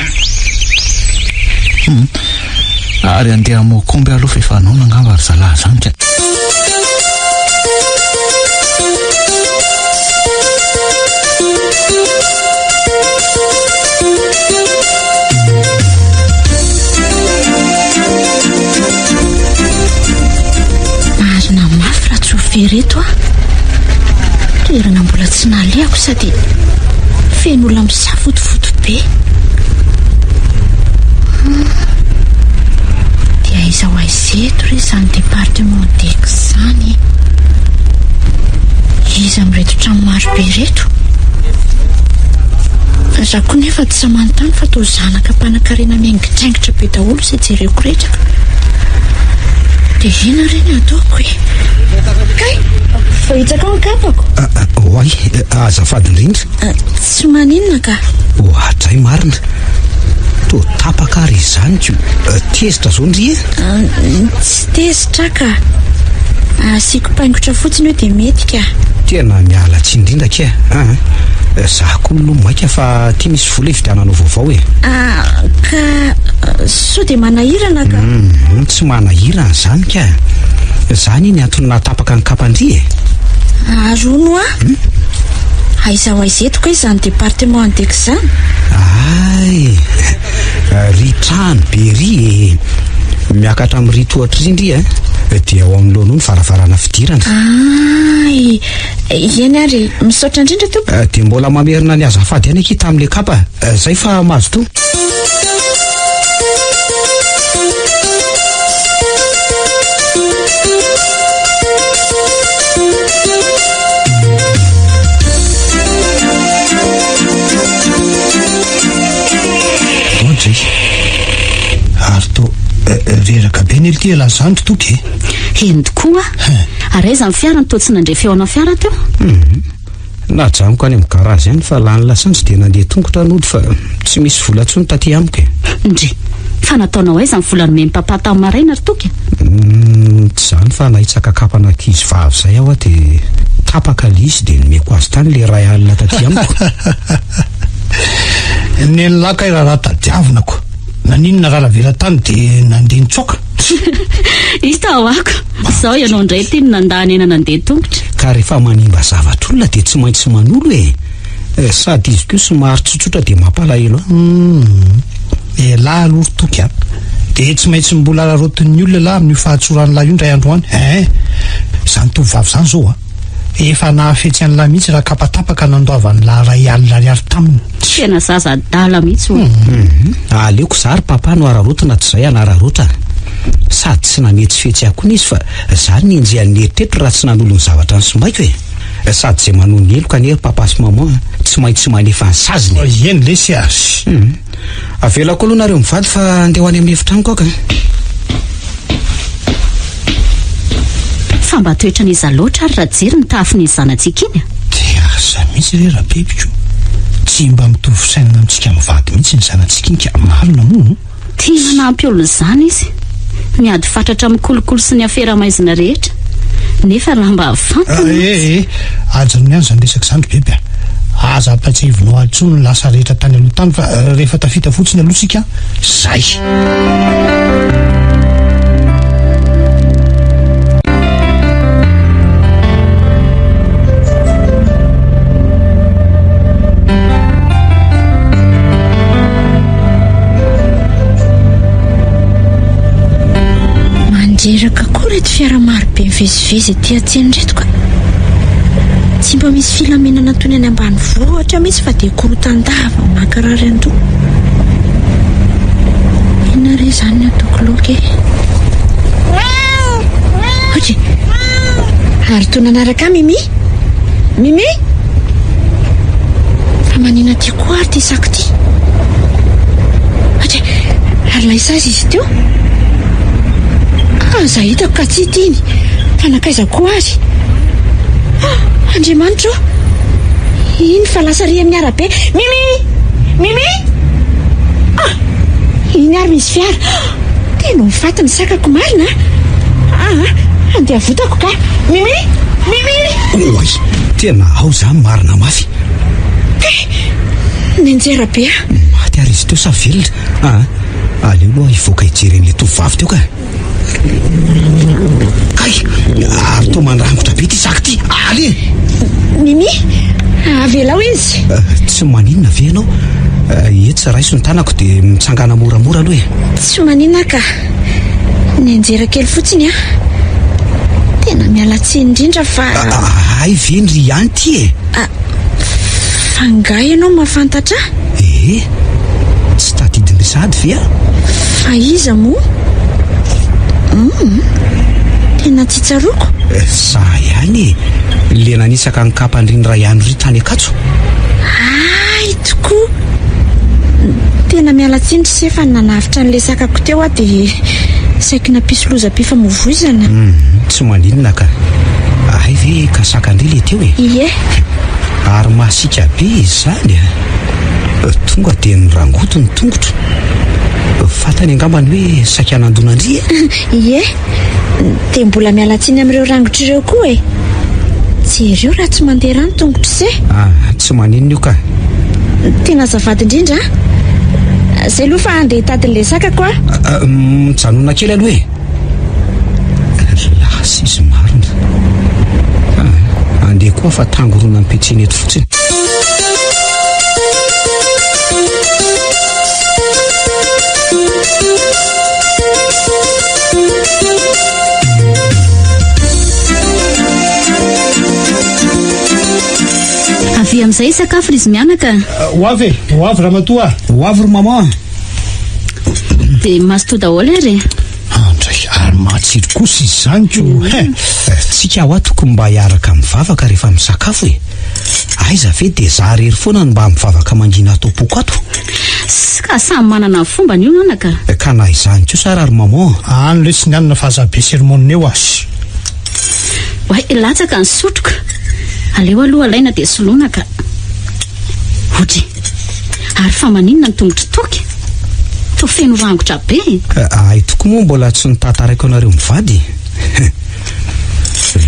[SPEAKER 3] Hum. Ary andeha hamoaka omby aloha fa efa noana angamba ry zalahy izany ka.
[SPEAKER 7] Marina mafy raha tsy ho very eto aho. Toerana mbola tsy nalehako sady feno olona misafotofoto be. Hmm. Dia aiza ho aiza eto re izany département d'Aix izany e? Iza amin'ireto trano marobe ireto? Za koa nefa tsy manontany fa toa zanaka mpanankarena miaingitraingitra be daholo izay jereko rehetra ka. Dia inona re ny ataoko e? Kay! Voahitsakao ny kapako.
[SPEAKER 6] Ah, ah, oay, azafady indrindra.
[SPEAKER 7] Ah, tsy maninona ka.
[SPEAKER 6] Oadray marina. Toa tapaka ary izany ko. Tezitra zao ndry e?
[SPEAKER 7] Tsy tezitra ka. Asiako paingotra fotsiny io dia mety ka.
[SPEAKER 6] Tena miala tsiny indrindra akia a. Za koa aloha maika fa ty misy vola hividiananao vaovao e.
[SPEAKER 7] Ah, ka sao dia manahirana ka.
[SPEAKER 6] Hum, tsy manahirana izany ka. Zany ny antony nahatapaka ny kapan-dry e.
[SPEAKER 7] Ary hono hoa, aiza ho aiza eto kay izany département andex izany?
[SPEAKER 6] Ay, ry trano be ry e. Miakatra amin'ry tohatra ry ndry a, dia ao anoloana ao ny varavarana fidirana.
[SPEAKER 7] Ay, eny ary, misaotra indrindra tompoko.
[SPEAKER 6] Dia mbola mamerina ny azafady ihany akia tamin'ilay kapa. Zay fa mazotoa.
[SPEAKER 4] Ohatry Ary toa reraka be nely ty elah zandry Toky e.
[SPEAKER 5] Eny tokoa. Ary aiza ny fiara no toa tsy nandre feona fiara teo?
[SPEAKER 6] Najanoko any amin'ny garage any fa lany lasantsy dia nandeha tongotra nody fa tsy misy vola intsony taty amiko e.
[SPEAKER 5] Ndry! Fa nataonao aiza ny vola nomen'i papa tamin'ny maraina ry Toky a?
[SPEAKER 6] Tsy izany fa nahitsaka kapana ankizy vavy izay aho dia tapaka ilay izy dia nomeko azy tany ilay iray alina taty amiko.
[SPEAKER 4] Nen'lah kay raharaha tadiavina ko. Naninona raha navela tany dia nandeha nitsoaka?
[SPEAKER 5] Hita ho'ako. Izao ianao indray ity no nandany aina nandeha tongotra.
[SPEAKER 6] Ka rehefa manimba zavatr'olona dia tsy maintsy manolo e! Sady izy koa somary tsotsotra dia mampalahelo ahy.
[SPEAKER 4] Humm. Elah aloha ry Toky a! Dia tsy maintsy mbola araraotin'ny olona elah amin'io fahatsoran'lah io indray andro any eh! Izany tovovavy izany izao a! Efa nahafetsy an'lah mihitsy raha kapa tapaka nandoavan'lah iray alina ariary taminy.
[SPEAKER 5] Tena zaza adala mihitsy hono.
[SPEAKER 6] Humm. Aleoko za ry papa no araraotina tsy izay hanararaotra. Sady tsy nametsifetsy ahy koa izy fa za no nenjehan'ny eritreritro raha tsy nanolo ny zavatra nosimbaiko e! Sady izay manoa ny heloka anie ry papa sy maman a, tsy maintsy manefa ny saziny e!
[SPEAKER 4] Eny lesy a!
[SPEAKER 6] Humm. Avelako aloha nareo mivady fa andeha ho any amin'ny efitranoko aho ka.
[SPEAKER 5] Fa mba toetran'iza loatra ary Rajery ny tahafin'iny zanatsika iny a?
[SPEAKER 4] Dia asa mihitsy re Rabebiko, tsy mba mitovy fisainana amintsika mivady mihitsy ny zanatsika iny ka, marina moa.
[SPEAKER 5] Tia manampy olona izany izy. Miady fatratra amin'ny kolikoly sy ny afera maizina rehetra. Nefa raha mba fantany
[SPEAKER 4] Eh, eh, eh, ajanony ihany izany resaka izany ry Beby a. Aza ampatsiahivinao ahy intsony ny lasa rehetra tany aloha tany fa rehefa tafita fotsiny aloha isika, zay.
[SPEAKER 7] Mandreraka koa ireto fiara maro be mivezivezy ety an-tsena ireto ka. Tsy mba misy filaminana toy ny any ambanivohitra mihitsy fa dia korotan-dava mankarary an-doha. Inona re izany ny ataoko laoka e? Ohatry, ary toa nanaraka ahy Mimi? Mimi? Fa manina aty koa ary ity saka ity? Ohatry, ary lasa aiza izy teo? Aza hitako ka tsy hita iny. Fa nankaiza koa ary? Ah, Andriamanitra ô! Iny fa lasa ary amin'ny arabe. Mimi! Mimi! Ah! Iny ary misy fiara. Tena ho faty ny sakako marina a! Aa! Andeha avotako ka! Mimi! Mimi!
[SPEAKER 6] Oay! Tena ao za marina mafy.
[SPEAKER 7] He! Nianjera be aho.
[SPEAKER 6] Maty ary izy teo sa velona? Aa! Aleo aloha hivoaka hijery an'ilay tovovavy teo ka. Kay! Ary toa mandrangotra be ity saka ity. Allez!
[SPEAKER 7] Mimi! Avelao izy.
[SPEAKER 6] Tsy maninona ve ianao? Etsy raiso ny tanako dia mitsangàna moramora aloha e.
[SPEAKER 7] Tsy maninona ka. Nianjera kely fotsiny aho. Tena miala tsiny indrindra fa.
[SPEAKER 6] Hay ve ny ry ihany ity e?
[SPEAKER 7] Fa angaha ianao mahafantatra ahy?
[SPEAKER 6] Ee, tsy tadidin'i sahady ve aho?
[SPEAKER 7] Fa iza moa? Hum, tena tsy tsaroako.
[SPEAKER 6] Za ihany e, le nanitsaka ny kapan-dry ny ray andro ry tany Ankatso.
[SPEAKER 7] Hay tokoa! Tena miala tsiny ry se fa nanavotra an'ilay sakako teo aho dia saiky nampisy lozam-pifamoivoizana.
[SPEAKER 6] Hum, tsy maninona ka. Hay ve ka sakan-dry le teo e?
[SPEAKER 7] Ie.
[SPEAKER 6] Ary masiaka be izy izany a! Tonga dia nirangoto ny tongotro. Fantany angamba ny hoe saika nandona an-dry e!
[SPEAKER 7] Ie. Dia mbola miala tsiny amin'ireo rangotra ireo koa e! Jereo raha tsy mandeha rà ny tongotr'i se.
[SPEAKER 6] Ah, tsy maninona io ka.
[SPEAKER 7] Tena azafady indrindra a! Zay aloha fa handeha hitady an'ilay sakako aho.
[SPEAKER 6] Ah, mijanona kely aloha e! Lasa izy marina. Ah, andeha koa fa tangoronan'ny petsena eto fotsiny.
[SPEAKER 5] Andeha amin'izay hisakafo ry izy mianaka.
[SPEAKER 4] Ho avy e! Ho avy ramatoa a!
[SPEAKER 6] Ho avy ry maman a!
[SPEAKER 5] Dia mazotoa daholo ary e!
[SPEAKER 4] Andray, ary matsiro kosa izy izany ko he!
[SPEAKER 6] Tsika hoa tokony mba hiaraka mivavaka rehefa misakafo e! Aiza ve dia za rery foana no mba mivavaka mangina ato am-poko ato?
[SPEAKER 5] Ka samy manana ny fombany io anaka.
[SPEAKER 6] Ka na izany kosa ara ry maman.
[SPEAKER 4] Any lesy ny anona fa aza be sermon eo a!
[SPEAKER 5] Oay, latsaka ny sotroka. Aleo aloha alaina dia soloina ka. Odry. Ary fa maninona ny tongotr'i Toky? Toa feno rangotra be e.
[SPEAKER 6] Hay tokoa moa mbola tsy notantaraiko anareo mivady e.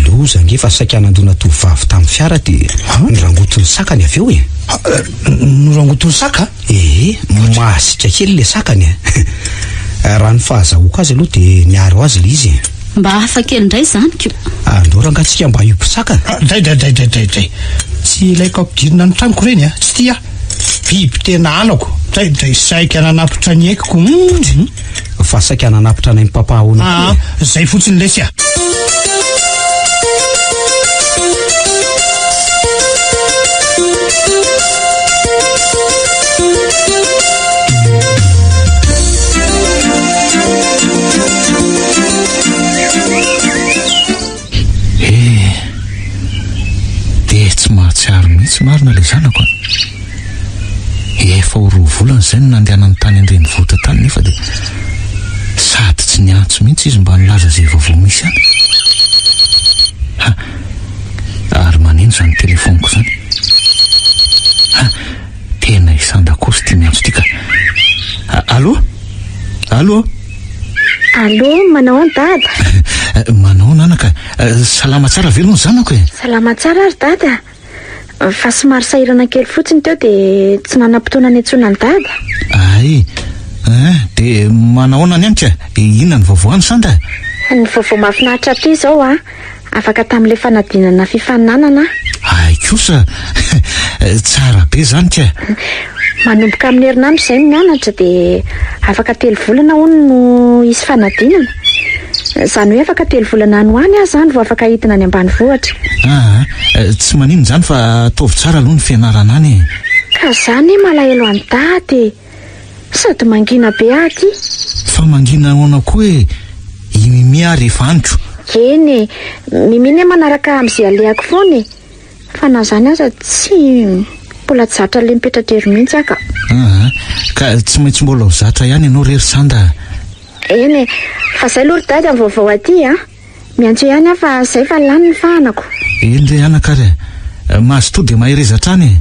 [SPEAKER 6] Loza ange fa saika nandona tovovavy tamin'ny fiara dia norangotin'ny sakany avy eo e.
[SPEAKER 4] Norangotin'ny saka?
[SPEAKER 6] Ee, mahasiaka kely ilay sakany e. Raha ny fahazahoako azy aloha dia niaro azy ilay izy e.
[SPEAKER 5] Mba hafa kely indray izany ko.
[SPEAKER 6] Andao rangaha tsika mba hiompy saka.
[SPEAKER 4] Dray dray dray dray dray dray. Tsy ilaiko ampidirina ny tranoko ireny a. Tsy tia aho. Biby tena halako. Dray dray saika nanapitra ny aiko ko. Hum.
[SPEAKER 6] Fa saika nanapitra anay papa ahoana koa e.
[SPEAKER 4] Aa, zay fotsiny lesy a.
[SPEAKER 3] Eh, dia tsy mahatsiaro mihitsy marina ilay zanako a. Efa ho roa volana izay no nandehanany tany an-drenivohitra tany nefa dia sady tsy niantso mihitsy izy mba nilaza izay vaovao misy any. Ha, ary maneno izany telefaoniko izany. Ha, tena i Sanda kosa ity miantso ity ka. Allô? Allô?
[SPEAKER 7] Allô, manao ahoana dada?
[SPEAKER 3] Manao ahoana anaka? Salama tsara ve aloha ny zanako e?
[SPEAKER 7] Salama tsara ary dada. Fa somary sahirana kely fotsiny teo dia tsy nanam-potoana niantsoana an'i dada.
[SPEAKER 3] Ay, eh, dia manao ahoana ny any ka? Inona ny vaovao any Sanda?
[SPEAKER 7] Ny vaovao mahafinaritra aty izao an, afaka tamin'ilay fanadinana fifaninanana aho.
[SPEAKER 3] Hay kosa! Tsara be izany ka!
[SPEAKER 7] Manomboka amin'ny herinandro izay no mianatra dia afaka telo volana hono no hisy fanadinana. Izany hoe afaka telo volana any ho any aho izany vao afaka hidina any ambanivohitra.
[SPEAKER 3] Aa, tsy maninona izany fa ataovy tsara aloha ny fianarana any e!
[SPEAKER 7] Ka za anie malahelo an'i Dada e! Sady mangina be aho aty.
[SPEAKER 3] Fa mangina ahoana koa e! I Mimi ary efa any ko!
[SPEAKER 7] Eny e! Mimi anie manaraka amin'izay alehako foana e! Fa na izany aza tsy mbola tsy zatra ilay mipetra-drery mihitsy aho ka.
[SPEAKER 3] Aa, ka tsy maintsy mbola ho zatra ihany ianao re ry Sanda a!
[SPEAKER 7] Eny e! Fa zay aloha ry Dada ny vaovao aty a! Miantso ihany aho fa zay fa lany ny fahanako.
[SPEAKER 3] Eny re anaka ary e! Mazotoa dia mahereza hatrany e!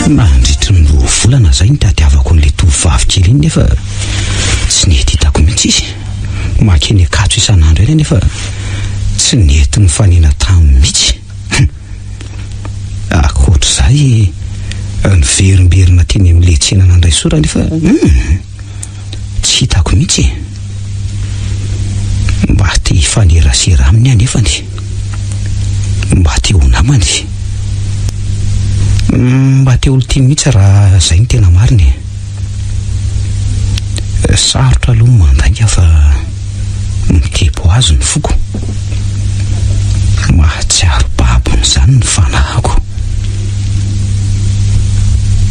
[SPEAKER 6] Nandritry ny roa volana izay nitadiavako an'ilay tovovavy kely iny nefa tsy nety hitako mihitsy izy. Mankeny Ankatso isan'andro ihany anefa tsy nety nifanena taminy mihitsy. Hum. Ankoatr'izay, niverimberina teny amin'ilay tsena nandray sora nefa hum. Tsy hitako mihitsy e. Mba te hifanerasera aminy aho nefany. Mba te ho namany. Mba te ho olon-tiany mihitsy raha izay no tena marina e. Sarotra aloha ny mandainga fa mitepo azy ny foko. Mahatsiaro babon'izany ny fanahiko.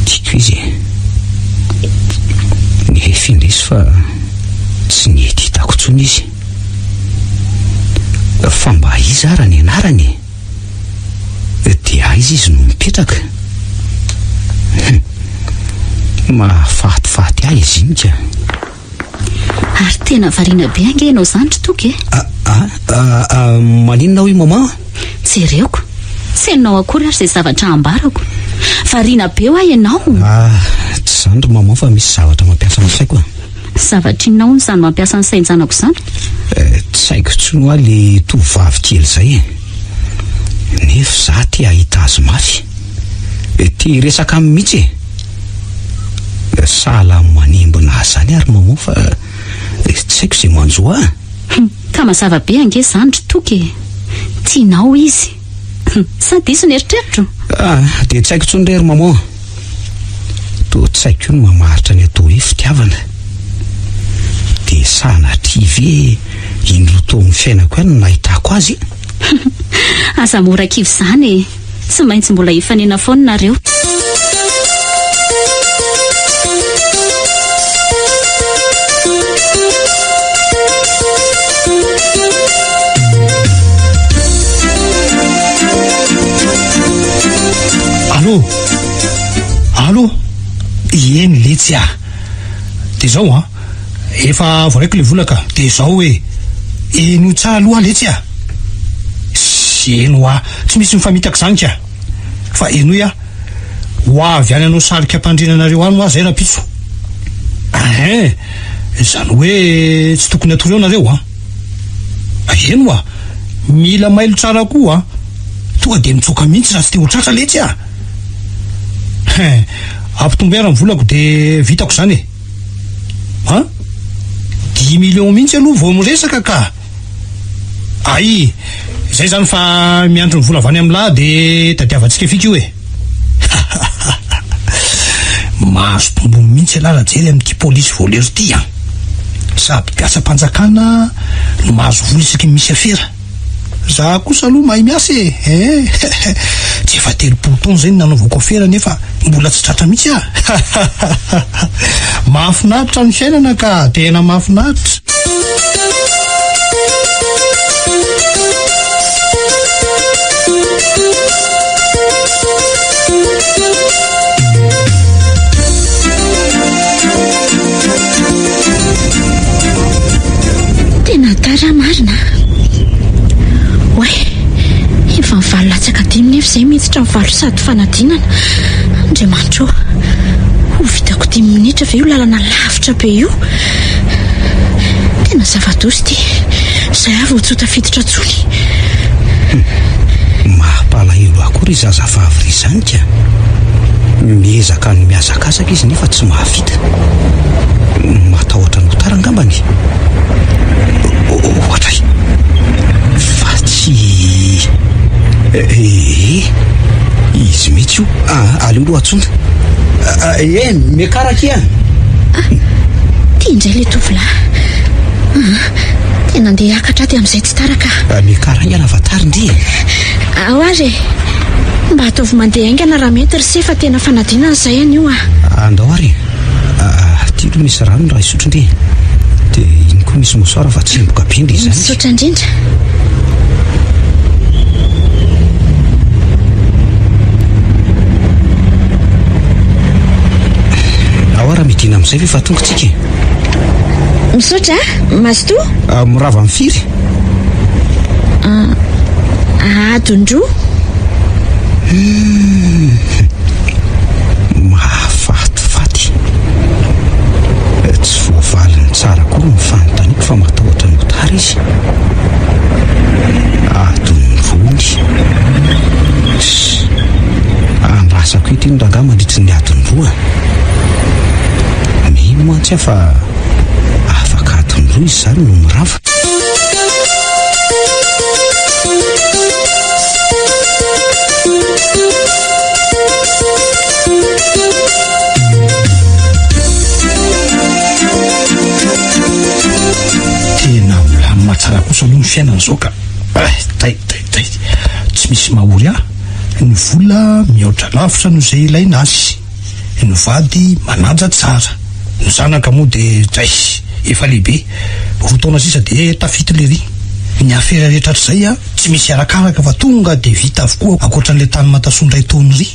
[SPEAKER 6] Tiako izy e. Nefa indrisy fa tsy nety hitako intsony izy. Fa mba iza ara ny anarany e? Dia aiza izy no mipetraka? Hum. Mahafatifaty ahy izy iny ka.
[SPEAKER 5] Ary tena variana be ange ianao izany ry Toky e!
[SPEAKER 6] Ah, ah, ah, ah, maninona hoy maman?
[SPEAKER 5] Jereoko, tsy hainao akory ary izay zavatra ambarako. Variana be hoa ianao.
[SPEAKER 6] Ah, tsy izany ry maman fa misy zavatra mampiasa ny saiko a.
[SPEAKER 5] Zavatra inona hono izany mampiasa ny sain-janako izany?
[SPEAKER 6] Eh, tsy haiko intsony hoa le tovovavy kely izay e. Nefa izaho te hahita azy mafy. Te hiresaka aminy mihitsy e. Sahala amin'ny manembona ahy izany ary maman fa tsy haiko izay manjo ahy.
[SPEAKER 5] Hum, ka mazava be ange izany ry Toky e! Tianao izy. Sa diso ny eritreritro?
[SPEAKER 6] Ah, dia tsy haiko intsony re ry maman. Toa tsy haiko koa ny mamaritra ny atao hoe fitiavana. Dia sanatria ve indroa teo amin'ny fiainako ihany no nahitako azy e?
[SPEAKER 5] Aza mora kivy izany e! Tsy maintsy mbola hifanena foana nareo.
[SPEAKER 4] Allô? Allô? Eny letsy ah! Dia izao an, efa voaraiko ilay vola ka, dia izao hoe, henoy tsara aloha aho letsy ah! Heno hoa, tsy misy mifamitaka izany ka! Fa henoy aho, ho avy any hanao sarika am-pandriana anareo any hoa zay rahampitso. Ein! Izany hoe tsy tokony hatory eo nareo an! Heno hoa, mila mailo tsara koa an! Tonga dia mitsoaka mihitsy raha tsy te ho tratra letsy ah! Hein! Ampitomboy ary ny volako dia vitako izany e! An! Dix millions mihitsy aloha vao miresaka ka! Ay! Izay izany fa miandry ny vola avy any amin'lah dia tadiavantsika fika io e! Mahazo tombony mihitsy ialahy Rajery amin'ity polisy voleur ity an! Sady mpiasam-panjakana no mahazo vola isaky ny misy afera. Za kosa aloha mahay miasa e! Eh! Tsy efa 30 taona izay no nanaovako afera nefa mbola tsy tratra mihitsy aho! Mahafinaritra ny fiainana ka! Tena mahafinaritra!
[SPEAKER 7] Tena tara marina. Oay, efa ny valo latsaka dimy nefa izay miditra ny valo sady fanadinana. Andriamanitra ô, ho vitako dimy minitra ve io lalana lavitra be io? Tena zava-doza ity. Izay aho vao tsy ho tafiditra intsony.
[SPEAKER 6] Mampalahelo ahy koa ry zazavavy ry izany ka. Miezaka ny mihazakazaka izy nefa tsy mahavita. Matahotra ny ho tara angambany. Ohatray. Fa tsy... Eh, izy mihitsy io. Ah, aleo aloha antsoina. Eh, miakara akia.
[SPEAKER 7] Ah, ty indray ilay tovolahy. Ah, tena andeha hiakatra aty amin'izay tsy tara ka.
[SPEAKER 6] Ah, miakara haingana fa tara ndry e.
[SPEAKER 7] Ao ary e. Mba ataovy mandeha haingana raha mety ry se fa tena fanadinana izay anio ah.
[SPEAKER 6] Andao ary e. Aty aloha misy rano raha hisotro ndry e. Dia iny koa misy mouchoir fa tsemboka be ndry izany.
[SPEAKER 7] Misaotra indrindra.
[SPEAKER 6] Ao ary midina amin'izay ve fa tonga tsika e.
[SPEAKER 7] Misaotra a, mazotoa.
[SPEAKER 6] Mirava amin'ny firy?
[SPEAKER 7] Adiny roa.
[SPEAKER 6] Mahafatifaty. Tsy voavaliny tsara akory ny fanontaniako fa matahotra ny ho tara izy. Adiny roa ony. Andrasako eto iny rangahy mandritry ny adiny roa. Mino mantsy aho fa afaka adiny roa izy izany no mirava.
[SPEAKER 4] Tena milamina tsara kosa aloha ny fiainana izao ka. Eh, tay, tay, tay. Tsy misy mahory ahy. Ny vola mihoatra lavitra noho izay ilaina azy. Ny vady manaja tsara. Ny zanaka moa dia dray, efa lehibe. Roa taona sisa dia tafita lery. Ny afera rehetra hatrizay a, tsy misy arakaraka fa tonga dia vita avokoa ankoatran'ilay tany Matasoa indray taona iry.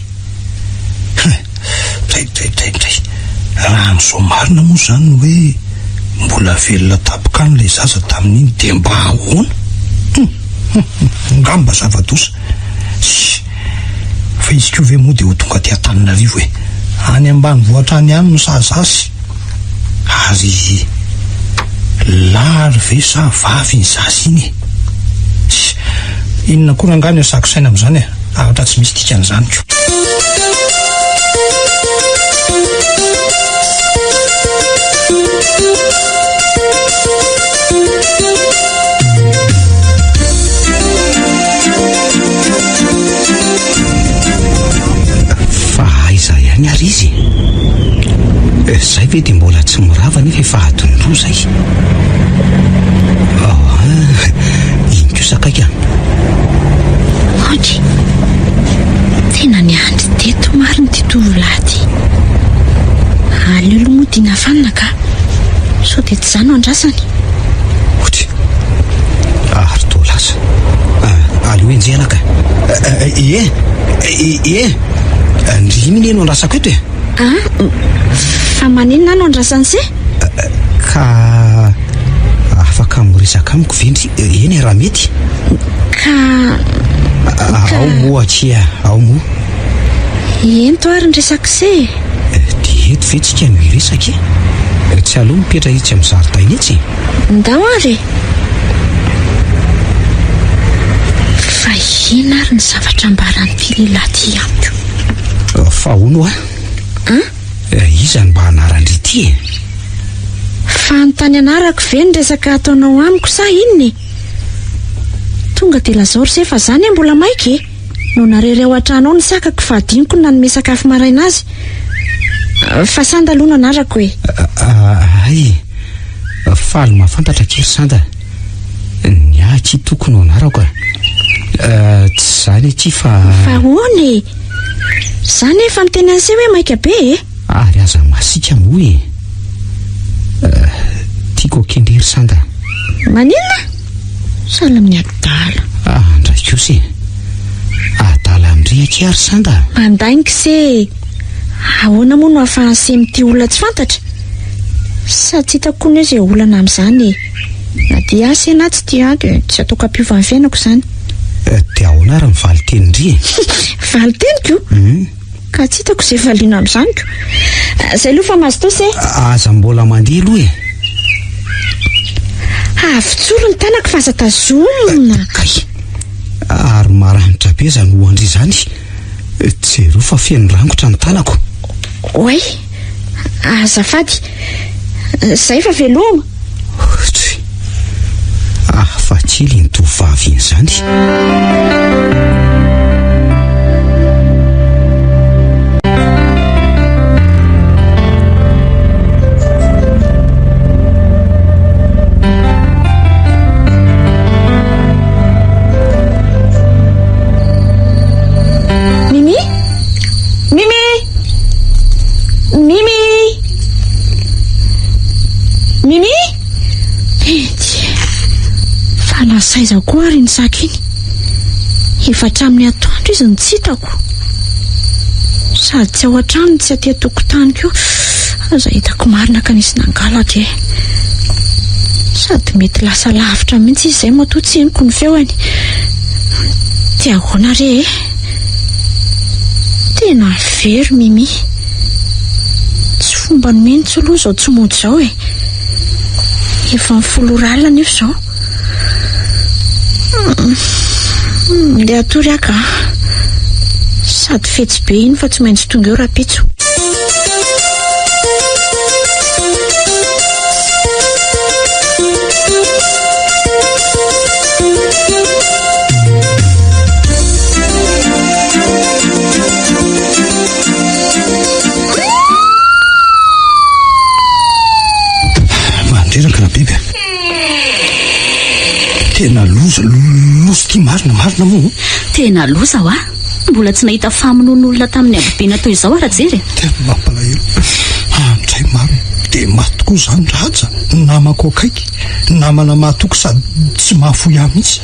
[SPEAKER 4] Hein, dray dray dray dray. Raha ny izao marina moa izany ny hoe mbola velona tampoka any ilay zaza tamin'iny dia mba ahoana? Hum, hum, hum, angamba zava-doza. Ssy. Fa izy koa ve moa dia ho tonga aty Antananarivo e? Any ambanivohitra any ihany no sahaza azy. Ary lahy ary ve sa vavy iny zaza iny e? Tsia, inona koa rangahy no iasako saina amin'izany e? Zavatra tsy misy dikany izany ko.
[SPEAKER 6] ihany ary izy e. Izay ve dia mbola tsy mirava nefa efa adiny roa izay. Ah, iny kosa akaiky an.
[SPEAKER 7] Oky. Tena niandry teto marina ity tovolahy ity. Aleo aloha moa dina fanina ka. Sao dia tsy izaho no andrasany.
[SPEAKER 6] Oky. Ary toa lasa. Ah, aleo enjehina ka. Ie, ie. Ndry iny no andrasako eto e.
[SPEAKER 7] Ah, fa maninona no andrasan'i se?
[SPEAKER 6] Ka afaka miresaka amiko ve ndry? Eny e, raha mety.
[SPEAKER 7] Ka, ka.
[SPEAKER 6] Ao moa akia, ao moa.
[SPEAKER 7] Ento ary ny resak'i se e.
[SPEAKER 6] Dia eto ve tsika no hiresaka e? Tsy aleo mipetra etsy amin'ny zaridaina etsy e?
[SPEAKER 7] Ndao ary e! Fa inona ary ny zavatra ambaran'ity lehilahy ity amiko?
[SPEAKER 6] Fa hono hoa?
[SPEAKER 7] An?
[SPEAKER 6] Iza no mba anaran-dry ity e?
[SPEAKER 7] Fa anontany anarako ve ny resaka ataonao amiko sa inona e? Tonga dia lazao ry se fa za anie mbola maika e! No narery ao an-trano ao ny sakako fa adinoko ny nanome sakafo maraina azy. Fa Sanda aloha no anarako e.
[SPEAKER 6] Hay, faly mahafantatra akia ry Sanda. Ny ahy akia Toky no anarako a. Tsy izany akia fa.
[SPEAKER 7] Fa ahoana e? Za nefa miteny an'se hoe maika be e.
[SPEAKER 6] Ary aza masiaka moa e. Tiako akia ndry ry Sanda.
[SPEAKER 7] Maninona? Sahala amin'ny adala.
[SPEAKER 6] Ah, ndray kosa e. Adala amin-dry akia ry Sanda.
[SPEAKER 7] Mandainga se e. Ahoana moa no ahafahan'i se mitia olona tsy fantatra? Sady tsy hitako koa anie izay olana amin'izany e. Na tia ahy se na tsy tia ahy dia tsy ataoko hampiova ny fiainako izany.
[SPEAKER 6] Dia ahoana ary ny valin-tenin-dry e?
[SPEAKER 7] Valin-teniko? Ka tsy hitako izay valiana amin'izany ko. Izay aloha fa mazotoa se.
[SPEAKER 6] Aza mbola mandeha aloha e.
[SPEAKER 7] Avotsoro ny tanako fa aza tazomina.
[SPEAKER 6] Kay. Ary maranitra be izany hoan-dry izany. Jereo fa feno rangotra ny tanako.
[SPEAKER 7] Oay. Azafady. Izay fa veloma.
[SPEAKER 6] Ohatry. Hafa kely iny tovovavy iny izany.
[SPEAKER 7] Mimi? Mimi! Mimi! Mimi! Ety! Fa lasa aiza koa ary iny saka iny? Efa hatramin'ny atoandro izy no tsy hitako. Sady tsy ao an-trano no tsy aty an-tokotany koa. Aza hitako marina ka nisy nangalatra e. Sady mety lasa lavitra mihitsy izy izay matoa tsy henoko ny feony. Dia ahoana re e? Tena very Mimi. Tsy fombany mihitsy aloha izao tsy mody izao e. Efa ny folo ora alina anefa izao. Ndeha hatory aho ka. Sady fetsy be iny fa tsy maintsy tonga eo rahampitso.
[SPEAKER 4] Mandreraka Rabiby a. Tena loza, loza ity marina, marina moa.
[SPEAKER 5] Tena loza hoa. Mbola tsy nahita famonoan'olona tamin'ny habibiana toy izao aho Rajery e.
[SPEAKER 4] Tena mampalahelo. Andray marina. Dia maty tokoa izany Raja, namako akaiky, namana mahatoky sady tsy mahafoy ahy mihitsy.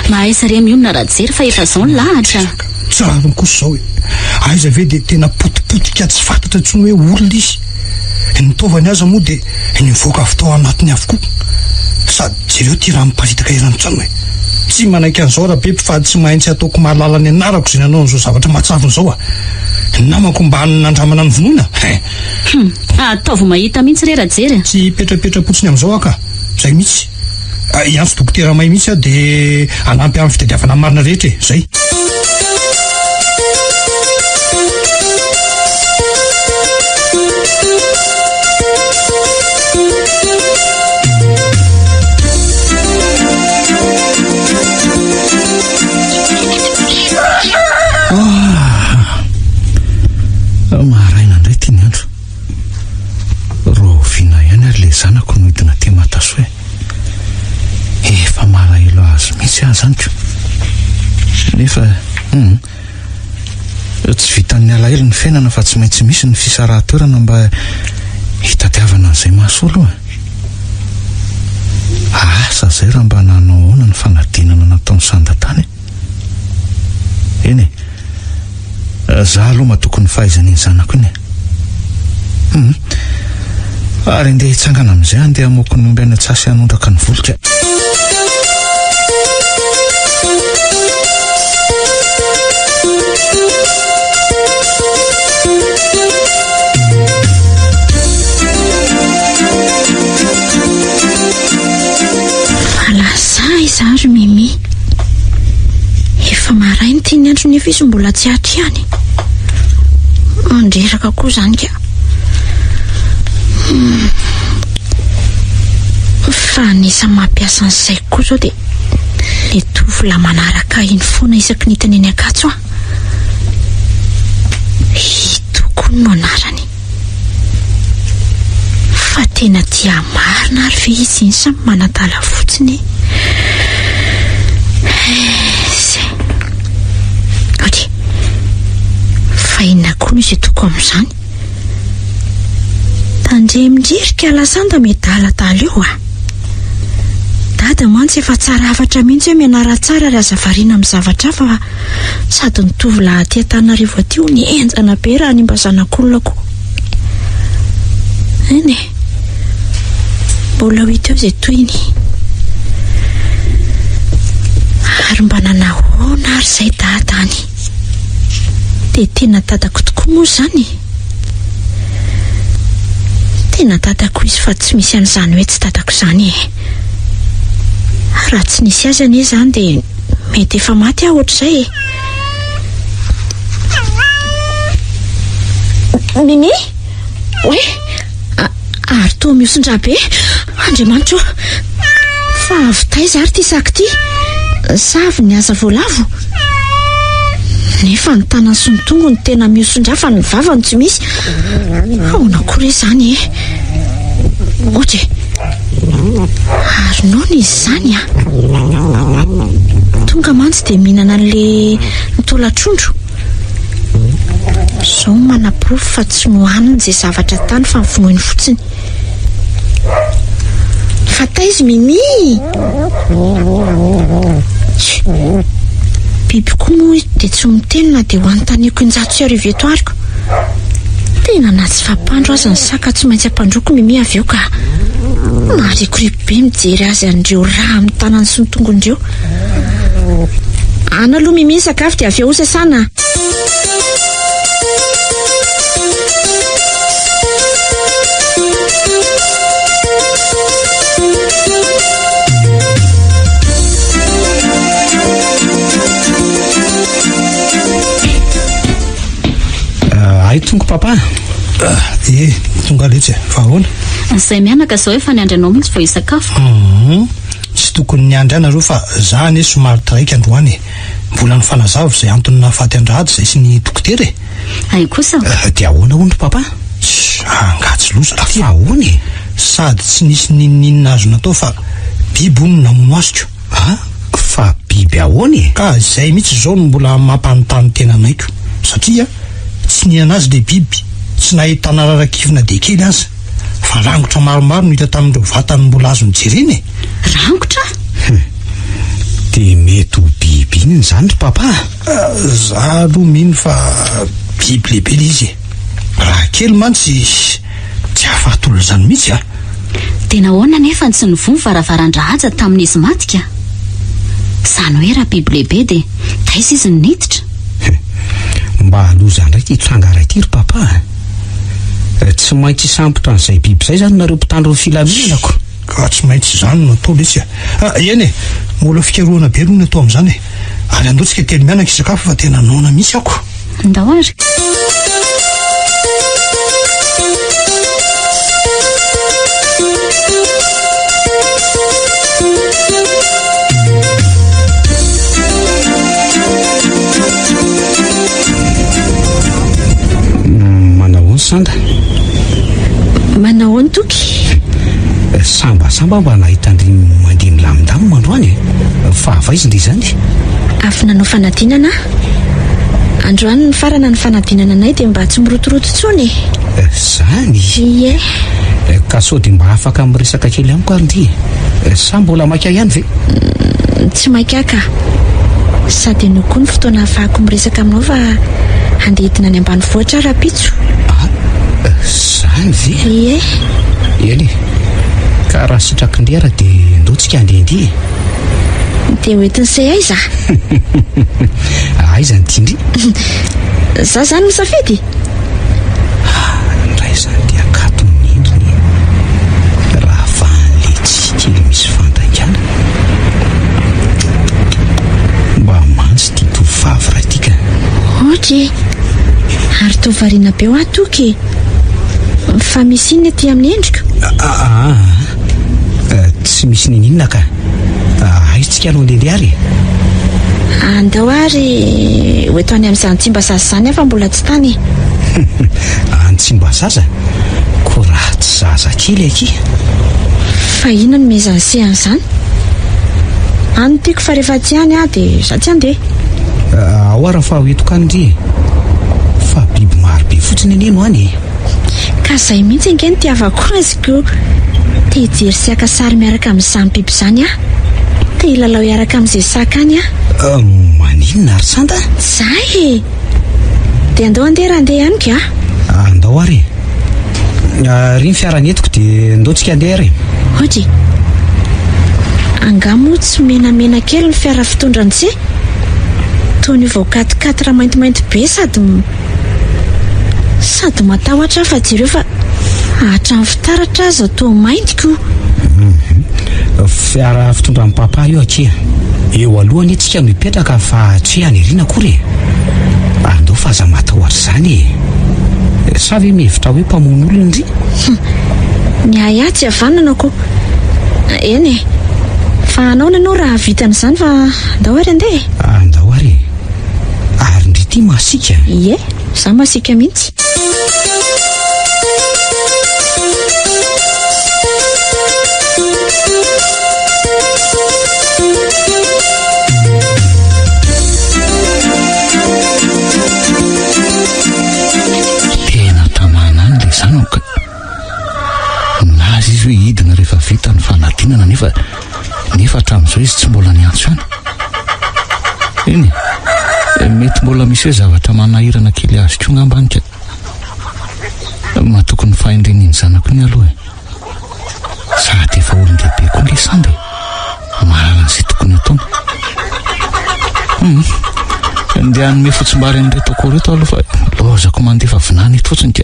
[SPEAKER 5] Mahaiza re mionona Rajery fa efa izao ny lahatra.
[SPEAKER 4] Tsy rariny kosa izao e. Aiza ve dia tena potipotika tsy fantatra intsony hoe olona izy. Ny taovany aza moa dia nivoaka avy tao anatiny avokoa. Sady jereo ity rano miparitaka eran'ny trano e. Tsy manaiky an'izao Rabeby fa tsy maintsy ataoko mahalala ny anarako izay nanao an'izao zavatra mahatsavona izao a. Ny namako mba nandramana novonoina e.
[SPEAKER 5] Hum, ataovy mahita mihitsy re Rajery a.
[SPEAKER 4] Tsy hipetrapetra-potsiny amin'izao aho ka. Izay mihitsy. Hiantso dokotera may mihitsy aho dia hanampy amin'ny fitadiavana ny marina rehetra e. Zay.
[SPEAKER 3] Ah! Maraina. zanako no hidina aty Matasoa e. Efa malahelo azy mihitsy aho izany ko. Nefa, hum, tsy vitan'ny alahelo ny fiainana fa tsy maintsy misy ny fisarahan-toerana mba hitadiavana an'izay mahasolo e. Asa izay raha mba nanao ahoana ny fanadinana nataon'i Sanda tany e. Eny e. Za aloha matoky ny fahaizan'iny zanako iny e. Hum. Ary andeha hitsangana amin'izay andeha hamoaka ny omby any an-tsaha sy hanondraka ny volika.
[SPEAKER 7] Fa lasa aiza ary Mimi? Efa maraina ity ny andro nefa izy mbola tsy ato ihany. Mandreraka koa izany ka. Hmm. Fa anisan'ny mampiasa ny saiko koa izao dia ilay tovolahy manaraka ahy iny foana isaky ny hitany eny Ankatso aho. Ito koa no anarany. Fa tena tia marina ary ve izy iny sa manadala fotsiny e? Zay. Ok. Fa inona koa no izy atoko amin'izany? Tandremo ndry ry kalasanda miadaladala eo a! Dada mantsy efa tsara hafatra mihitsy hoe mianara tsara ary aza variana amin'ny zavatra hafa fa Sady ny tovolahy aty Antananarivo aty hono henjana be raha hanimba zanak'olona koa. Eny e. Mbola ho hita eo izay tohiny. Ary mba nanahoana ary izay dada any? Dia tena dadako tokoa moa izany e? Tena dadako izy fa tsy misy an'izany hoe tsy dadako izany e. Raha tsy nisy azy anie izany dia Mety efa maty aho ohatr'izay e. Mimi? Oay! Ary toa mihosin-drà be. Andriamanitra ô! Fa avy taiza ary ity saka ity? Sa avy nihaza voalavo? Nefa ny tanany sy ny tongony tena mihosin-drà fa ny vavany tsy misy. Ahoana koa re izany e? Ohatra e! Ary noana izy izany an! Tonga mantsy dia mihinana an'ilay taolan-trondro. Izao no manaporofo fa tsy nohaniny izay zavatra tany fa novonoiny fotsiny. Fa taiza Mimi? Biby koa moa dia tsy miteny na dia ho anontaniako 1100 eto ary ko. Tena na tsy fampandro aza ny saka tsy maintsy ampandroako Mimi avy eo ka. Maharikoriko be mijery azy an'ireo rà amin'ny tanany sy ny tongony ireo. Ana aloha Mimi ny sakafo dia avy eo hosasana.
[SPEAKER 6] Hay tonga papa.
[SPEAKER 4] Eh, tonga letsy e. Fa ahoana?
[SPEAKER 5] Izay mianaka izao efa niandry anao mihitsy vao hisakafo.
[SPEAKER 4] Hum, tsy tokony niandry ahy nareo fa za anie somary taraiky androany e. Mbola nifanazava izay antony nahafaty an-dRajo izay sy ny dokotera e.
[SPEAKER 5] Hay kosa.
[SPEAKER 6] Dia ahoana hono ry papa?
[SPEAKER 4] Tss, angaha tsy loza ty e.
[SPEAKER 6] Fa ahoana e?
[SPEAKER 4] Sady tsy nisy n'inon'inona azo natao fa biby hono no namono azy ko.
[SPEAKER 6] A! Fa biby ahoana e?
[SPEAKER 4] Ka izay mihitsy izao no mbola mampanontany tena anay ko. Satria tsy nihinana azy ilay biby, tsy nahitana rarakivy na dia kely aza. Fa rangotra maromaro no hita tamin'ireo vatany mbola azo nojerena e!
[SPEAKER 5] Rangotra?
[SPEAKER 6] Hum. Dia mety ho biby inona izany ry papa a?
[SPEAKER 4] Za aloha mino fa biby lehibe ilay izy e. Raha kely mantsy tsy hahafaty olona izany mihitsy a!
[SPEAKER 5] Dia nahoana anefa no tsy nivoha ny varavaran-dRahaja tamin'izy maty ka? Izany hoe raha biby lehibe dia taiza izy no niditra?
[SPEAKER 6] Mba loza indray ity tranga iray ity ry papa a! Tsy maintsy hisambotra an'izay biby izay izany nareo mpitandro ny filaminana ko!
[SPEAKER 4] Ka tsy maintsy izany no atao letsy a! Ah, eny e! Mbola fikarohana be aloha no atao amin'izany e! Ary andao tsika telo mianaka hisakafo fa tena noana mihitsy aho ko!
[SPEAKER 5] Ndao ary.
[SPEAKER 6] Manahoana Sanda?
[SPEAKER 7] Manahoana Toky?
[SPEAKER 6] Sambasamba mba nahita an-dry mandeha milamindamina androany e! Fa avy aiza ndry izany?
[SPEAKER 7] Avy nanao fanadinana aho. Androany nifarana ny fanadinana anay dia mba tsy mirotoroto intsony e!
[SPEAKER 6] Zany?
[SPEAKER 7] Ie.
[SPEAKER 6] Ka sao dia mba afaka miresaka kely amiko ary ndry e? Sa mbola maika ihany ve?
[SPEAKER 7] Tsy maika aho ka. Sady anio koa ny fotoana ahafahako miresaka aminao fa handeha hidina any ambanivohitra aho rahampitso.
[SPEAKER 6] Ah, zany ve?
[SPEAKER 7] Ie.
[SPEAKER 6] Eny e. Ka raha sitraky ndry ara dia ndao tsika handehandeha e.
[SPEAKER 7] Dia ho entin'i se aiza?
[SPEAKER 6] Aiza ny tian-dry?
[SPEAKER 7] Za zany misafidy?
[SPEAKER 6] Ndray izany dia akatony ny endriny e. Raha vahan'ilay tsiky kely misy fandaingana. Mba mantsy ity tovovavy iray ity ka.
[SPEAKER 7] Ohatra e! Ary toa variana be hoa Toky e! Fa misy inona ety amin'ny endriko?
[SPEAKER 6] Aa, tsy misy niniana ka. Aiza tsika no handehandeha ary e?
[SPEAKER 7] Andao ary ho eto any amin'izany Tsimbazaza izany aho fa mbola tsy tany e.
[SPEAKER 6] Any Tsimbazaza? Koa raha tsy zaza kely akia.
[SPEAKER 7] Fa inona no mihezan'i se an'izany? Any no tiako fa rehefa tsy any aho dia za tsy handeha.
[SPEAKER 6] Ao ary fa ho eto kany ndry e. Fa biby maro be fotsiny anie no any e.
[SPEAKER 7] Ka izay mihitsy ange no itiavako azy ko. Te hijery sy haka sary miaraka amin'izany biby izany aho. Te hilalao hiaraka amin'izay saka any aho.
[SPEAKER 6] Maninona ary Santa?
[SPEAKER 7] Zay e! Dia andao handeha raha handeha ihany ka.
[SPEAKER 6] Andao ary e. Ary ny fiara nentiko dia ndao tsika handeha ary e.
[SPEAKER 7] Ohatry e! Angaha moa tsy menamena kely ny fiara fitondra an'i Tse? Toa ny vao quatre quatre maintimainty be sady sady matahotra aho fa jereo fa hatramin'ny fitaratra aza toa mainty ko.
[SPEAKER 6] Fiara fitondran'i papa io akia. Eo aloha anie tsika no hipetraka fa tsy hoe any aoriana akory e. Andao fa aza matahotra izany e. Sa ve mihevitra hoe mpamono olona ndry?
[SPEAKER 7] Ny ahy ahy tsy havanana ko. Eny e. Fa anaona ianao raha hahavita an'izany fa andao ary andeha e.
[SPEAKER 6] Andao ary e. Ary ndry ity masiaka?
[SPEAKER 7] Ie, za masiaka mihitsy.
[SPEAKER 3] Tena tamana any ilay zanako ka. Nilaza izy hoe hidina rehefa vita ny fanadinana nefa nefa hatramin'izao izy tsy mbola niantso ihany. Eny e, mety mbola misy hoe zavatra manahirana kely azy koa angamba any ka. Matoky ny fahendren'iny zanako iny aloha e. Sady efa olon-dehibe koa nge Sanda e. Mahalala an'izay tokony hataony. Hum. Ndeha hanome fotsimbary an'ireto akoho ireto aloha fa lozako mandefa vinany eto fotsiny ka.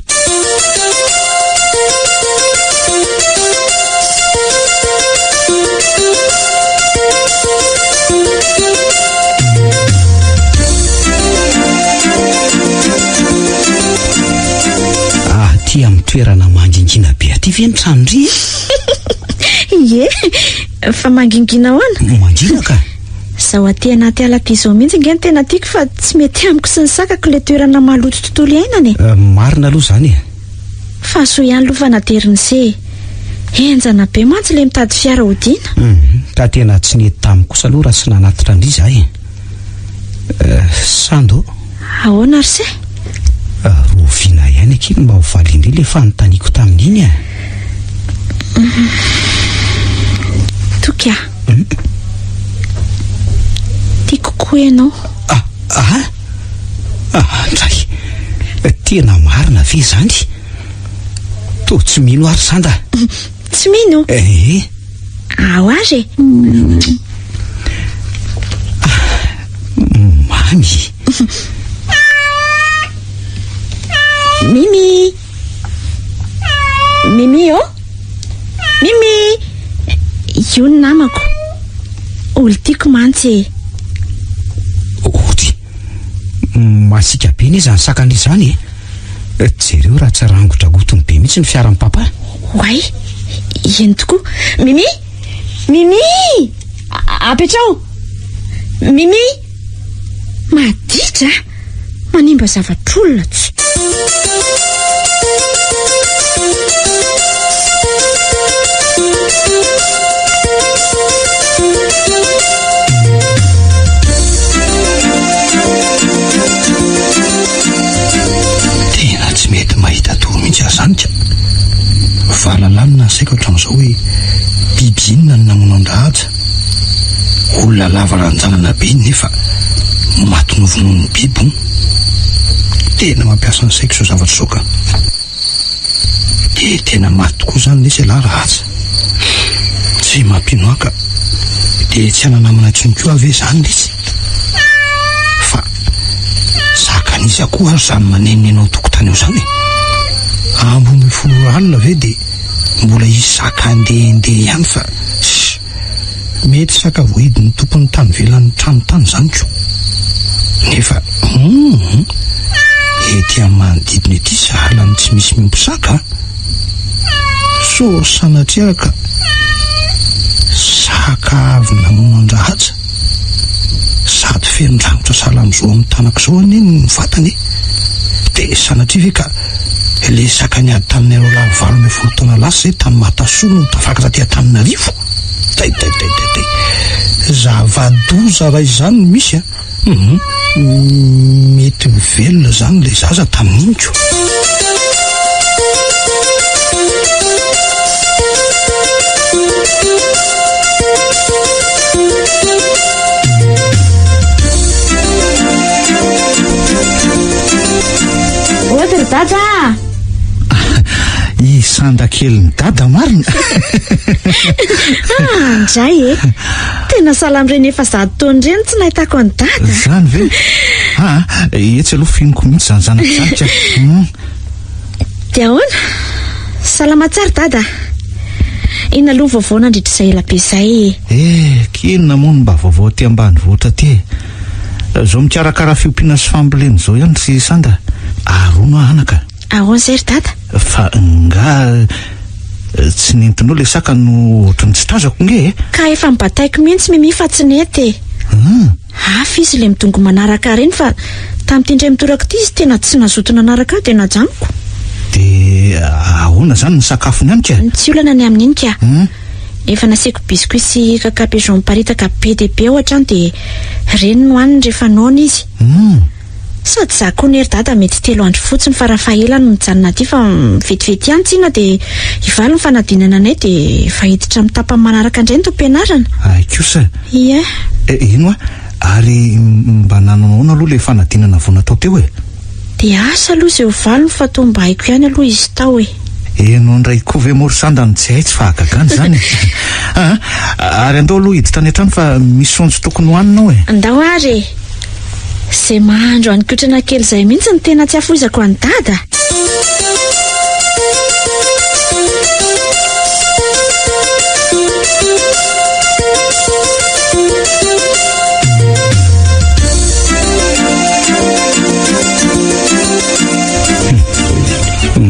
[SPEAKER 6] Aty amin'ny toerana mangingina be aty ve ny tranon-dry e?
[SPEAKER 7] Ie, fa mangingina ahoana?
[SPEAKER 6] Mangina ka.
[SPEAKER 7] Izao aty anaty ala aty izao mihitsy ange no tena tiako fa tsy mety amiko sy ny sakako ilay toerana maloto tontolo iainana e.
[SPEAKER 6] Eh, marina aloha izany e.
[SPEAKER 7] Fa soa ihany aloha fa naterin'i se e. Henjana be mantsy ilay mitady fiara hodiana.
[SPEAKER 6] Mhm, ka tena tsy nety tamiko kosa aloha raha tsy nanatitra an-dry izahay e. Eh, Sando.
[SPEAKER 7] Ahoana ry se?
[SPEAKER 6] Rahoviana ihany akia no mba ho valian-dry ilay fanontaniako tamin'iny e?
[SPEAKER 7] Toky a. Tiako koa ianao.
[SPEAKER 6] Ah, ah, ah, ndray. Tena marina ve izany? Toa tsy mino aho ry Sanda.
[SPEAKER 7] Tsy mino?
[SPEAKER 6] Eh.
[SPEAKER 7] Ao ary e.
[SPEAKER 6] Mamy.
[SPEAKER 7] Mimi. Mimi ô. Mimi. Io ny namako. Olo tiako mantsy e.
[SPEAKER 6] Ody. Masiaka be anie izany sakana izany e. Jereo raha tsy rangodrangotiny be mihitsy ny fiaran'i papa.
[SPEAKER 7] Oay, eny tokoa. Mimi! Mimi! Apetraho! Mimi! Maditra a! Manimba zavatr'olona tsy.
[SPEAKER 4] Valalanina ny saiko hatramin'izao hoe biby inona no namono an-dRahaja? Olona lava ranjanana be nefa maty novonoin'ny biby hono. Tena mampiasa ny saiko izao zavatra izao ka. Dia tena maty tokoa izany lesy ialahy Rahaja. Tsy mampino ahy ka. Dia tsy hana-namana intsony koa aho ve izany lesy? Fa zakan'iza koa ary izany manenoneno ao an-tokotany ao izany e? Ambony folo alina ve dia mbola hisy zaka handehandeha ihany fa ss mety saka voahidin'ny tompon'ny tany ivelan'ny trano tany izany ko. Nefa hum ety amin'ny manodidina ety sahala amin'ny tsy misy miompy saka a! Sao sanatria ary ka saka avy namono an-dRahaja. Sady feno rangotra sahala amin'izao amin'ny tanako izao anie ny vatany e! Dia sanatria ve ka ilay saka niady taminay roalahy 18 taona lasa izay tany Mahatasoa no tafakatra aty Antananarivo? Tay tay tay tay tay! Zava-doza raha izany no misy a! Hum, mety ho velona izany ilay zaza tamin'iny ko.
[SPEAKER 7] Ody ry dada a!
[SPEAKER 3] I Sanda kelin'i dada marina.
[SPEAKER 7] Ah, ndray e! Tena sahala amin'ireny efa zato taona ireny tsy nahitako an'i dada.
[SPEAKER 3] Izany ve? Ah, etsy aloha finoko mihitsy izany zanako izany ka. Hmm.
[SPEAKER 7] Dia ahoana? Salama tsara dada. Inona aloha ny vaovao nandritra izay ela be izay e?
[SPEAKER 3] Eh, k'inona moa no mba vaovao aty ambanivohitra aty e? Izao mikarakara fiompiana sy fambolena izao ihany ry Sanda. Ary hono aho anaka.
[SPEAKER 7] Ahoana izay ry dada?
[SPEAKER 3] Fa nga tsy nentinao ilay saka no ohatran'ny tsy tazako nge e?
[SPEAKER 7] Ka efa nibataiko mihitsy Mimi fa tsy nety e. Hafa izy ilay midongy manaraka ahy ireny fa tamin'ity indray mitoraka ity izy tena tsy nazoto nanaraka ahy dia najanoko.
[SPEAKER 3] Dia ahoana izany ny sakafony any ka?
[SPEAKER 7] Tsy olana ny amin'iny ka. Efa nasiako biscuit sy caca pigeon miparitaka be dia be ao an-trano dia ireny no haniny rehefa noana izy. Sady za koa anie ry dada mety telo andro fotsiny farafahelany no mijanona aty fa vetivety ihany tsinona dia hivaly ny fanadinana anay dia efa hiditra amin'ny tapany manaraka indray ny taom-pianarana.
[SPEAKER 3] Hay kosa.
[SPEAKER 7] Ie.
[SPEAKER 3] Eh, ino hoa, ary mba nanao ahoana aloha ilay fanadinana vao natao teo e?
[SPEAKER 7] Dia asa aloha izay ho valiny fa toa mba haiko ihany aloha izy tao e.
[SPEAKER 3] Enao indray koa ve moa ry Sanda no tsy hay tsy fahagagana izany e? Ah, ary andao aloha hiditra any an-trano fa misy saonjo tokony hohanina ao e.
[SPEAKER 7] Andao ary e! Izay mahandro hanin-kotrana kely izay mihitsy no tena tsy afoizako an'i Dada.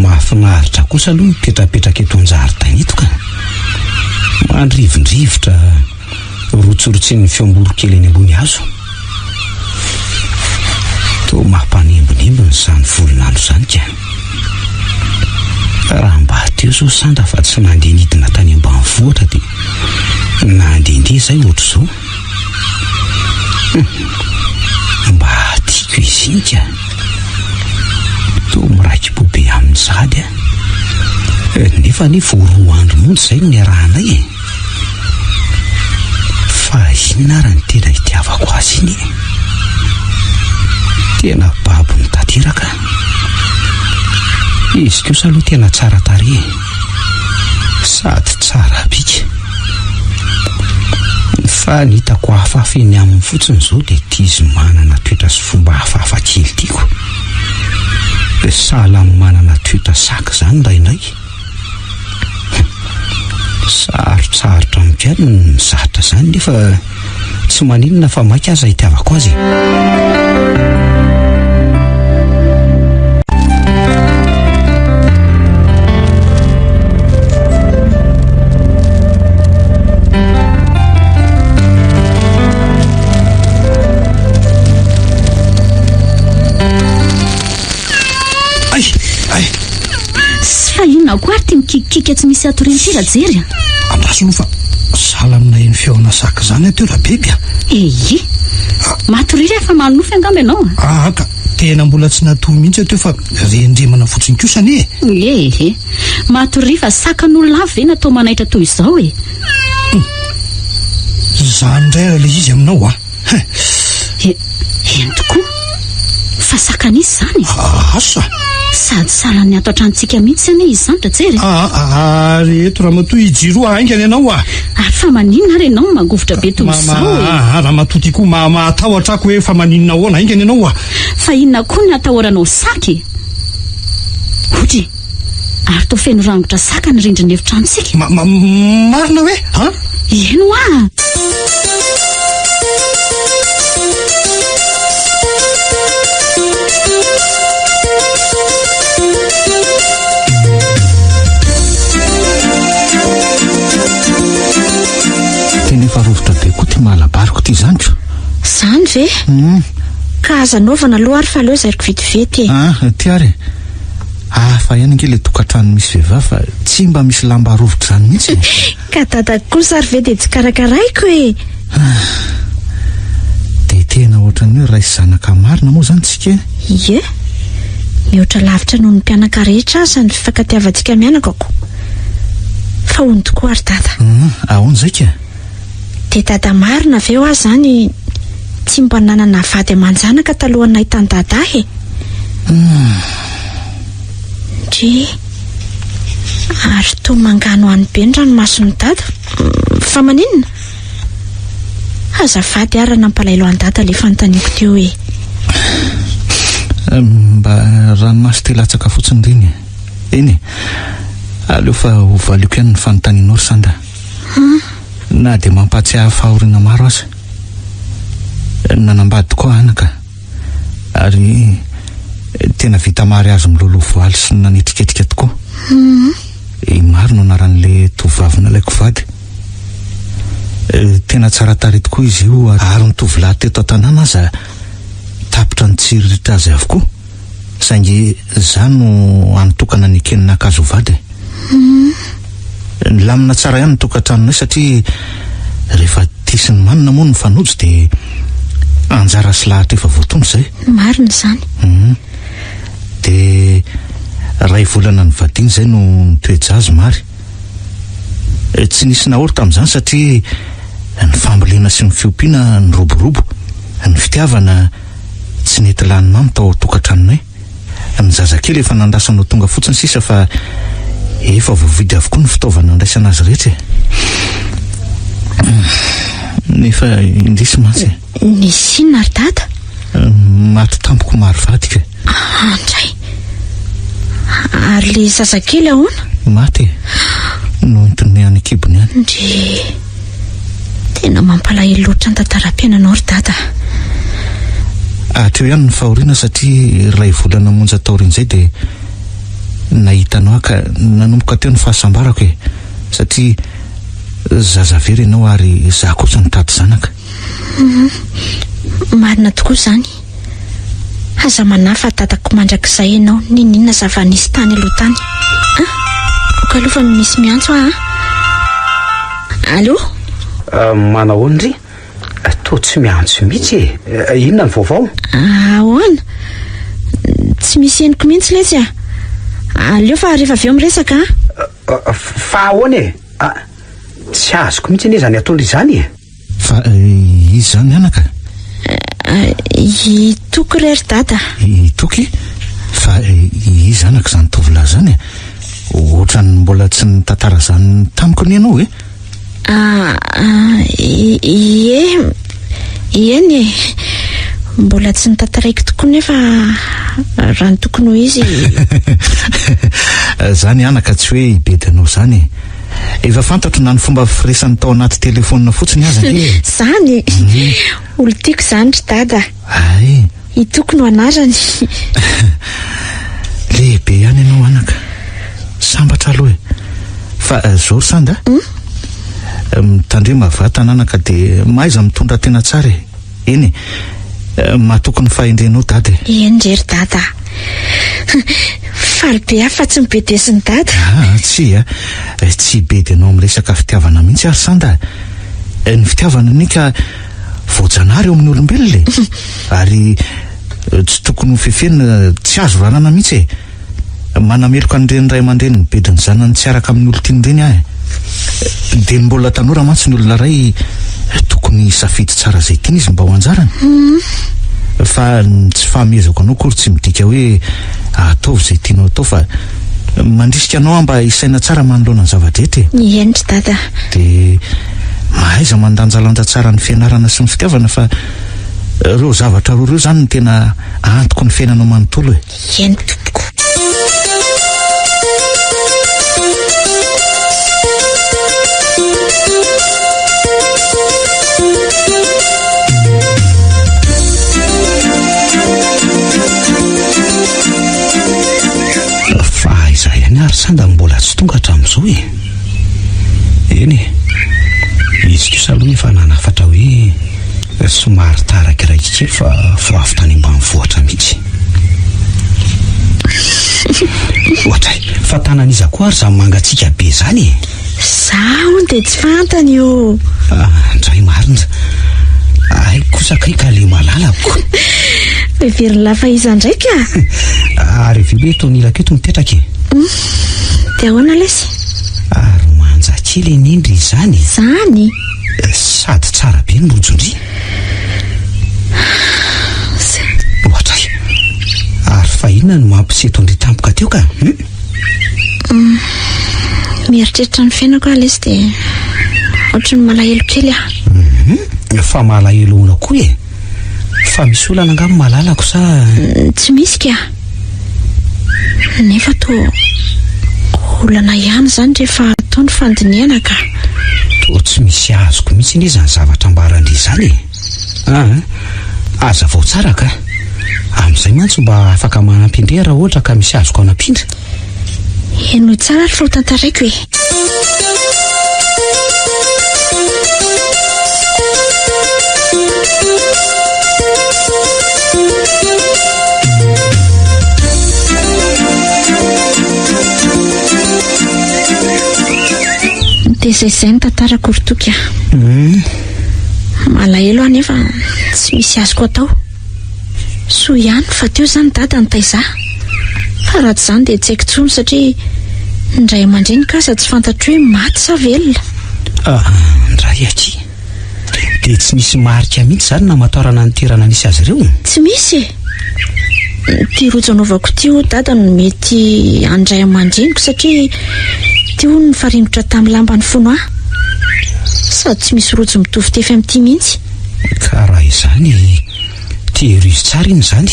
[SPEAKER 6] Mahafinaritra kosa aloha mipetrapetraka eto an-jaridaina eto ka. Mandrivondrivotra, rotsirotsian'ny feom-boronkely eny ambony hazo. Toa mampanembonembona izany volon'andro izany ka. Raha mba teo izao Sandra fa tsy nandeha nidina tany ambanivohitra dia nandehandeha izay ohatr'izao. Mba tiako izy iny ka. Toa miraiki-po be aminy sahady aho. Nefa anie vao roa andro monja izay no niarahanay e. Fa inona ary no tena itiavako azy iny e? Tena babony tanteraka. Izy kosa aloha tena tsara tarehy e. Sady tsara bika. Fa ny hitako hafahafa eny aminy fotsiny izao dia ity izy manana toetra sy fomba hafahafa kely tiako. Sahala amin'ny manana toetra saka izany indraindray. Sarotsarotra amiko ihany ny mizatra izany nefa tsy maninona fa maika aza itiavako azy e.
[SPEAKER 4] Ay, ay.
[SPEAKER 5] Fa inona koa ary ty mikikiaka tsy misy hatoriana ity Rajery a?
[SPEAKER 4] Andraso aloha fa sahala amin'ny naheno feona saka izany aho teo Rabeby a.
[SPEAKER 5] Ehe. Matoria re fa manonofy angamba ianao a.
[SPEAKER 4] Ah, ka. Tena mbola tsy natory mihitsy aho teo fa rendremana fotsiny kosa anie e!
[SPEAKER 5] Ehe! Matoria fa sakan'olona avy ve natao manaitra toy izao e!
[SPEAKER 4] Izany indray ary ilay izy aminao a!
[SPEAKER 5] He, eny tokoa. Fa sakan'iza izany e?
[SPEAKER 4] Asa!
[SPEAKER 5] Sady salan'ny ato an-tranontsika mihitsy anie izy izany Rajery e!
[SPEAKER 4] Aa, ary eto ramatoa i Jiro haingana ianao a!
[SPEAKER 5] Ary fa maninona ary ianao no mangovitra be toy izao e?
[SPEAKER 4] Aa, ramatoa ty koa maha mahatahotra ako hoe fa maninona ahoana, haingana ianao a!
[SPEAKER 5] Fa inona koa ny hatahoranao saka e? Odry e! Ary toa feno rangotra saka ny rindrin'ny efitranontsika.
[SPEAKER 4] Ma, ma, marina hoe? An?
[SPEAKER 5] Eny hoa!
[SPEAKER 3] Tena efa rovitra be koa ty malabariko ty zany ko.
[SPEAKER 7] Zany ve? Ka aza anaovana aloha ary fa aleo zairiko vetivety e.
[SPEAKER 3] Ah, ty ary e. Hafa ihany ange ilay tokantrano misy vehivavy fa tsy mba misy lamba rovitra izany mihitsy e.
[SPEAKER 7] Ka dadako kosa ary ve dia tsy karakaraiko e.
[SPEAKER 3] Dia tena ohatran'ny hoe ray sy zanaka marina moa izany tsika e.
[SPEAKER 7] Ie. Mihoatra lavitra noho ny mpianaka rehetra aza ny fifankatiavantsika mianaka ko. Fa hono tokoa ary dada.
[SPEAKER 3] Ahoana izay ka?
[SPEAKER 7] Dia dada marina ve hoa zany tsy mba nanana vady aman-janaka talohan'ny nahitan'i dada ahy e? Ndry, ary toa manganohano be ny ranomason'i dada. Fa maninona? Azafady ary raha nampalahelo an'i dada ilay fanontaniako teo e.
[SPEAKER 3] Mba ranomaso te latsaka fotsiny ireny e. Eny e, aleo fa hovaliako ihany ny fanontanianao ry Sanda. Na dia mampahatsiahy fahoriana maro aza. Nanambady tokoa anaka. Ary tena vita mariazy miloloha voaly sy nanetriketrika tokoa. I Maro no anaran'ilay tovovavy nalaiko vady. Tena tsara tarehy tokoa izy io ary ny tovolahy teto an-tanàna aza tapitra nitsiriritra azy avokoa. Saingy za no hany tokana nekeny naka azy ho vady e. Nilamina tsara ihany ny tokantranonay satria rehefa tia sy ny manina moa no mifanojo dia anjara sy lahatra efa voatondro izay.
[SPEAKER 7] Marina izany.
[SPEAKER 3] Dia iray volana nivadiana izay no nitoe-jaza Mary. Tsy nisy nahory tamin'izany satria ny fambolena sy ny fiompiana niroborobo, ny fitiavana tsy nety lany mamy tao an-tokantranonay. Ny zazakely efa nandrasana ho tonga fotsiny sisa fa efa voavidy avokoa ny fitaovana andraisana azy rehetra e. Nefa indrisy mantsy e.
[SPEAKER 7] Nisy inona ry dada?
[SPEAKER 3] Maty tampoka maro vadiko e.
[SPEAKER 7] Andray. Ary le zazakely ahoana?
[SPEAKER 3] Maty e. Noentiny any an-kibony any.
[SPEAKER 7] Ndry. Tena mampalahelo loatra ny tantaram-piainanao ry dada.
[SPEAKER 3] Hatreo ihany ny fahoriana satria iray volana monja taorian'izay dia nahita anao aho ka nanomboka teo ny fahasambarako e. Satria zaza very ianao ary izaho kosa nitady zanaka.
[SPEAKER 7] Marina tokoa izany. Aza manahy fa dadako mandrakizay ianao n'inon'inona zava-nisy tany aloha tany. Ah, aoka aloha fa misy miantso aho a. Allô?
[SPEAKER 6] Manahoana ndry? Toa tsy miantso mihitsy e. Inona ny vaovao?
[SPEAKER 7] Ahoana? Tsy misy henoko mihitsy letsy a. Aleo fa rehefa avy eo miresaka
[SPEAKER 6] a. Fa ahoana e? Tsy azoko mihitsy anie izany ataondry izany e.
[SPEAKER 3] Fa iza izany anaka?
[SPEAKER 7] I Toky re ry dada.
[SPEAKER 3] I Toky? Fa iza anaka izany tovolahy izany e? Ohatran'ny mbola tsy nitantara izany tamiko anie ianao e?
[SPEAKER 7] Ie, eny e. Mbola tsy notantaraiko tokoa nefa raha ny tokony ho izy.
[SPEAKER 3] Izany anaka tsy hoe hibedy anao izany e. Efa fantatro na ny fomba firesany tao anaty telefaonina fotsiny aza ange e.
[SPEAKER 7] Izany? Olon-tiako izany ry dada.
[SPEAKER 3] Hay.
[SPEAKER 7] I Toky no anarany.
[SPEAKER 3] Lehibe ihany ianao anaka. Sambatra aloha e. Fa zao ry Sanda a. Mitandrema vatana anaka dia mahaiza mitondra tena tsara e. Eny e. Matoky ny fahendrenao dada e.
[SPEAKER 7] Eny re ry dada a. Faly be aho fa tsy nobedesin'i dada.
[SPEAKER 3] Ah, tsia. Tsy hibedy anao amin'ny resaka fitiavana mihitsy aho ry Sanda a. Ny fitiavana anie ka voajanahary eo amin'ny olombelona e. Ary Tsy tokony ho fefena, tsy azo rarana mihitsy e. Manameloka an'ireny ray aman-dreny mibedy ny zanany tsy hiaraka amin'ny olon-tiany ireny aho e. Dia ny mbola tanora mantsy ny olona iray tokony hisafidy tsara izay tiany izy mba ho anjarany. Fa ny tsy fahamehezako anao akory tsy midika hoe ataovy izay tianao atao fa mandrisika anao aho mba hisaina tsara manoloana ny zava-drehetra e.
[SPEAKER 7] Eny ry dada.
[SPEAKER 3] Dia mahaiza mandanjalanja tsara ny fianarana sy ny fitiavana fa ireo zavatra roa ireo izany no tena antoky ny fiainanao manontolo e.
[SPEAKER 7] Eny tompoko.
[SPEAKER 6] Fa aiza ihany ary sanda mbola tsy tonga hatramin'izao e? Eny e, izy kosa aloha efa nanafatra hoe Somary tarakiraiky kely fa vao avy tany ambanivohitra mihitsy. Ohatray, fa tanan'iza koa ary izany mangatsiaka be izany e?
[SPEAKER 7] Za hono dia tsy fantany io.
[SPEAKER 6] Ah, ndray marina. Hay kosa kay ka le malalako.
[SPEAKER 7] Heverin'i lafa iza indray ka?
[SPEAKER 6] Ary avy eo eto anilako eto mipetraka e.
[SPEAKER 7] Dia ahoana lesy?
[SPEAKER 6] Ary manja kely anie ndry izany e.
[SPEAKER 7] Izany?
[SPEAKER 6] Sady tsara be ny rojon-dry. Ohatray. Ary fa inona no mampiseto an-dry tampoka teo ka? Hum?
[SPEAKER 7] Mm. Mieritreritra ny fiainako aho lesy dia ohatry ny malahelo kely aho.
[SPEAKER 6] Mhm. Fa malahelo ahoana koa e? Fa misy olana angamba malalako sa?
[SPEAKER 7] Mm, tsy misy ka. Nefa toa olana ihany izany rehefa atao ny fandinihana ka.
[SPEAKER 6] Toa tsy misy azoko mihitsy anie izany zavatra ambaran-dry izany e. Aa, hazavao tsara ka. Amin'izay mantsy mba afaka manampy an-dry raha ohatra ka misy azoko anampiana.
[SPEAKER 7] Henoy tsara ary fa ho tantaraiko e. Dia izay izay ny tantarako ry Toky a. Malahelo aho nefa tsy misy azoko atao. Soa ihany fa teo izany dada nitaiza ahy. Fa raha tsy izany dia tsy haiko intsony satria ny ray aman-dreniko aza tsy fantatro hoe maty sa velona.
[SPEAKER 6] Ah, ndray akia. Dia tsy nisy marika mihitsy izany namantarana ny toerana nisy azy ireo?
[SPEAKER 7] Tsy misy e! Ity rojo anaovako ity hoy dada no mety an'ny ray aman-dreniko satria ity hono nifaringotra tamin'ny lamba nifono ahy. Sady tsy misy rojo mitovy tefy amin'ity mihitsy.
[SPEAKER 6] Ka raha izany, tehirizo tsara iny izany.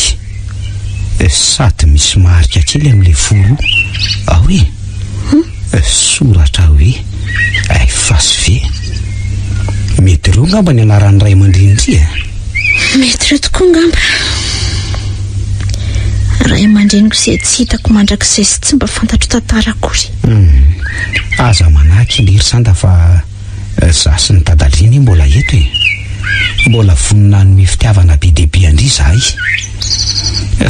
[SPEAKER 6] Sady misy marika kely amin'ilay volo ao e. Soratra hoe FHV. Mety ireo angamba ny anaran'ny ray aman-drenin-dry e.
[SPEAKER 7] Mety ireo tokoa angamba. Ray aman-dreniko izay tsy hitako mandrakizay sy tsy mba fantatro tantara akory.
[SPEAKER 6] Aza manahy kely ry Sanda fa Za sy ny dadadry anie mbola eto e! Mbola vonona hanome fitiavana be dia be an-dry izahay.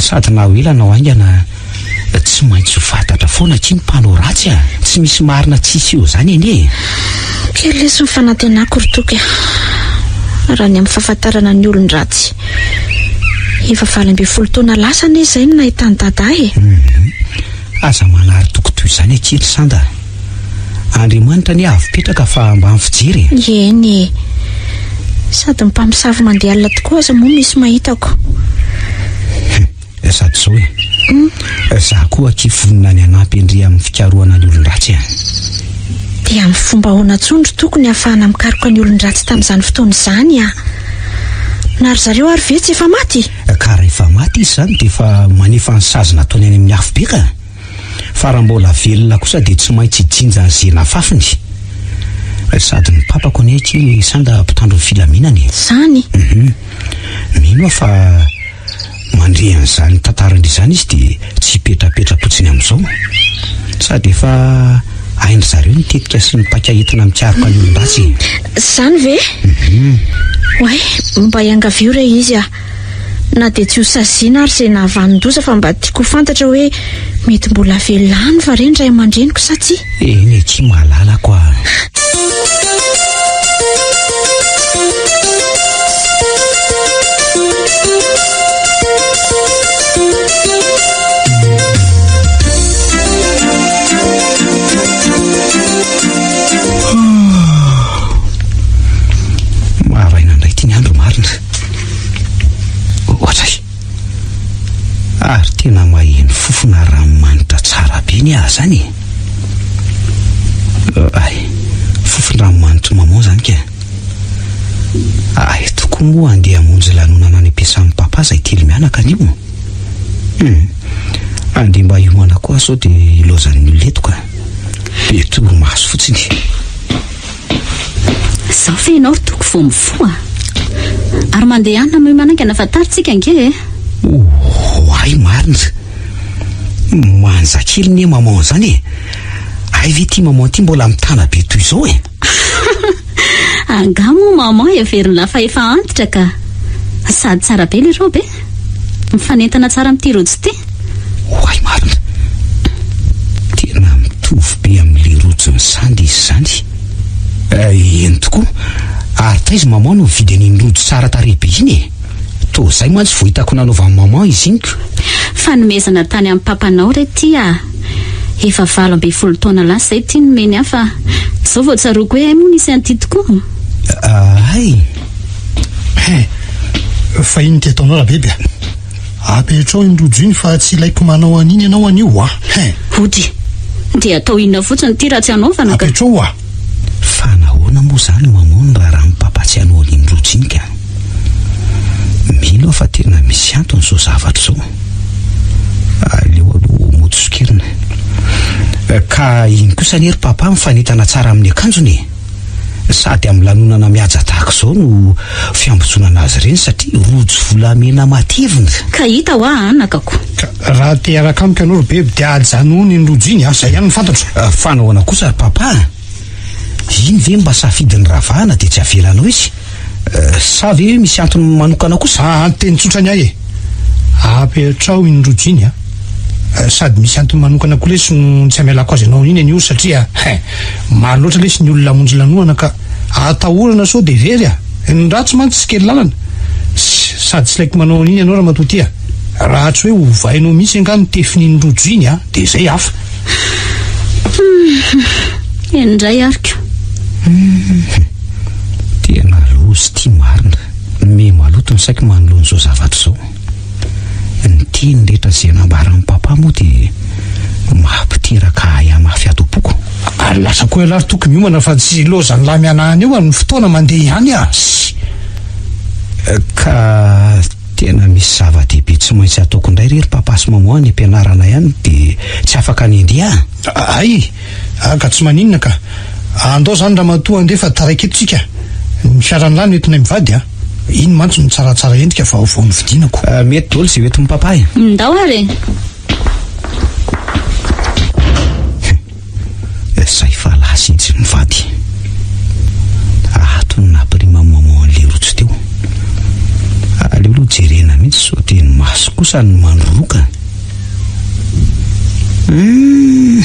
[SPEAKER 6] Sady na ho ela na ho haingana tsy maintsy ho fantatra foana akia ny mpanao ratsy a! Tsy misy marina tsy hiseho izany anie e!
[SPEAKER 7] Kely lesy ny fanantenako ry Toky a! Raha ny amin'ny fahafantarana ny olon-dratsy. Efa 18 taona lasa anie izay no nahitan'i Dada ahy e!
[SPEAKER 6] Aza manary toky toy izany akia ry Sanda a! Andriamanitra anie avo petraka fa ambany fijery
[SPEAKER 7] e. Eny e. Sady ny mpamosavy mandeha alina tokoa aza moa misy mahitako.
[SPEAKER 6] Hum, sady izao e. Za koa akia vonona ny hanampy an-dry amin'ny fikarohana ny olon-dratsy e.
[SPEAKER 7] Dia amin'ny fomba ahoana intsony ry Toky ny hahafahana mikaroka ny olon-dratsy tamin'izany fotoana izany a? Na ry zareo ary ve tsy efa maty?
[SPEAKER 6] Ka raha efa maty izy izany dia efa manefa ny sazy nataony any amin'ny afobe ka. Fa raha mbola velona kosa dia tsy maintsy hijinja an'izay nafafiny. Sady ny papako anie akia sanda mpitandro ny filaminana e.
[SPEAKER 7] Zany?
[SPEAKER 6] Hum. Mino aho fa mandre an'izany tantaran-dry izany izy dia tsy hipetrapetra-potsiny amin'izao. Sady efa hain-dry zareo ny tetika sy ny paika entina mikaroka ny olon-dratsy e.
[SPEAKER 7] Zany ve?
[SPEAKER 6] Hum.
[SPEAKER 7] Oay, mba iangavio re izy ah. Na dia tsy ho saziana ary izay nahavanon-doza fa mba tiako ho fantatra hoe mety mbola velona any va re ny ray aman-dreniko sa tsia?
[SPEAKER 6] Eny e, tsy mahalalako ah. Fofona ranomanitra tsara be ny ahy zany e. Ay, fofon-dranomanitry maman zany ka. Ay, tokoa moa andeha hamonjy lanonana any am-piasan'i papa zay telo mianaka anio. Hum, andeha mba hiomana koa aho sao dia ilaozan'ny olona eto ka. Be torimaso fotsiny.
[SPEAKER 5] Zao ve ianao ry Toky vao mifoha? Ary mandehana miomana haingana fa tara tsika ange e!
[SPEAKER 6] Oay marina! Manja kely ne maman zany e! Hay ve ity maman ity mbola mitana be toy izao e!
[SPEAKER 5] Angaha moa maman heverin'lah fa efa antitra ka! Sady tsara be le robe e! Mifanentana tsara amin'ity rojo ity.
[SPEAKER 6] Oay marina! Tena mitovy be amin'ilay rojon'i Sandy izy izany. Eny tokoa! Ary taiza maman no nividy an'iny rojo tsara tarehy be iny e? Toa izay mantsy vao hitako nanaovan'i maman izy iny ko.
[SPEAKER 5] Fanomezana tany amin'ny papanao re ity ah! Efa 18 taona lasa izay ity nomeny ahy fa izao vao tsaroako hoe hay moa nisy an'ity tokoa.
[SPEAKER 6] Hay!
[SPEAKER 4] Hein! Fa inona ity ataonao Rabeby a? Apetrao iny rojo iny fa tsy ilaiko manao an'iny ianao anio a! Hein!
[SPEAKER 5] Hody! Dia atao inona fotsiny ity raha tsy hanaovana ka?
[SPEAKER 4] Apetrao oa!
[SPEAKER 6] Fa nahoana moa izany maman no raharahan'i papa tsy hanao an'iny rojo iny ka? Mino aho fa tena misy antony izao zavatra izao. Aleo aloha mody sokerina. Ka iny kosa anie ry papa mifanentana tsara amin'ny akanjony e! Sady amin'ny lanonana mihaja tahaka izao no fiambozonana azy ireny satria rojo volamena matevina.
[SPEAKER 5] Ka hita hoa anakako.
[SPEAKER 4] Ka raha te hiaraka amiko ianao ry beby dia ajanony iny rojo iny a! Izay ihany no fantatro.
[SPEAKER 6] Fa nahoana kosa ry papa a? Iny ve mba safidin'i Ravahana dia tsy avelanao izy? Sa ve misy antony manokana kosa?
[SPEAKER 4] Aa teny tsotra ny ahy e! Apetraho iny rojo iny a! Sady misy antony manokana koa lesy no tsy amelako azy anao iny anio satria hein! Maro loatra lesy ny olona hamonjy lanonana ka atahorana sao dia very a! Ny ratsy mantsy tsy kely lalana! Sady tsy laiko manao an'iny ianao ramatoa ty a! Raha tsy hoe ovainao mihitsy angaha ny tefin'iny rojo iny a! Dia izay hafa!
[SPEAKER 5] Hum! Eny indray ary ko!
[SPEAKER 6] Hum! Tena loza ity marina! Miha maloto ny saiko manoloana izao zavatra izao. Ny teny rehetra izay nambaran'i Papa moa dia mampiteraka ahiahy mafy ato am-poko.
[SPEAKER 4] Ary lasa koa ialahy ry Toky miomana fa tsy ilaozan'lah mianahana eo ny fotoana mandeha ihany ah!
[SPEAKER 6] Ka tena misy zava-dehibe tsy maintsy ataoko indray re ry Papa sy Maman any am-pianarana ihany dia tsy afaka ny handeha
[SPEAKER 4] ah! Hay! Ah ka tsy maninona ka! Andao izany ramatoa handeha fa taraiky eto tsika! Ny fiaran'lah no entinay mivady ah! Iny mantsy no tsaratsara endrika fa vao novidiana ko.
[SPEAKER 6] Mety daholo izay hoentin'i papa e.
[SPEAKER 5] Ndao ary e.
[SPEAKER 6] Zay fa lasa izy mivady. Ato no nampirima maman an'le rojo teo. Aleo aloha jerena mihitsy sao dia ny maso kosa no mandroroka. Hum,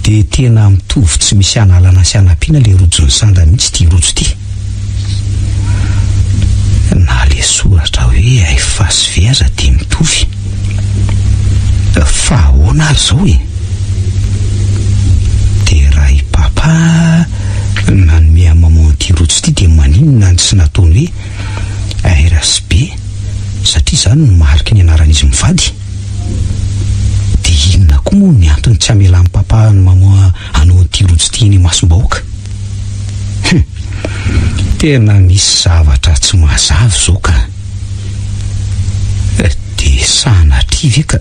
[SPEAKER 6] dia tena mitovy tsy misy analana sy anampiana le rojon'i Sanda mihitsy ity rojo ity. Na le soratra hoe F sy V aza dia mitovy. Fa ahoana ary izao e? Dia raha i Papa nanome an'i Maman ity rojo ity dia maninona no tsy nataony hoe R sy B satria izany no mariky ny anaran'izy mivady? Dia inona koa moa ny antony tsy hamelan'i Papa an'i Maman hanao an'ity rojo ity eny imasom-bahoaka? Hum! Tena misy zavatra tsy mazava izao ka! Dia sanatria ve ka?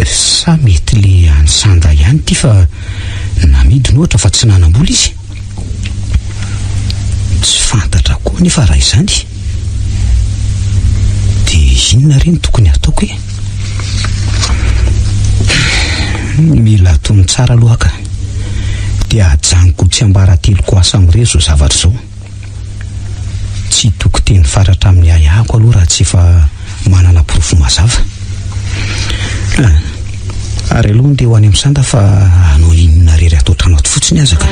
[SPEAKER 6] Sa mety le an'i Sanda ihany ity fa namidiny ohatra fa tsy nanam-bola izy? Tsy fantatra koa anefa raha izany. Dia inona re no tokony hataoko e? Mila atony tsara aloha ka. Dia ajanoko ho tsiambarateloko aho samirery izao zavatra izao. Tsy hitoko teny faratra amin'ny ahiahiko aloha raha tsy efa manana porofo mazava. Ah, ary aloha ndeha ho any amin'ny sanda fa hanao inona rery ato an-trano ato fotsiny aza ka.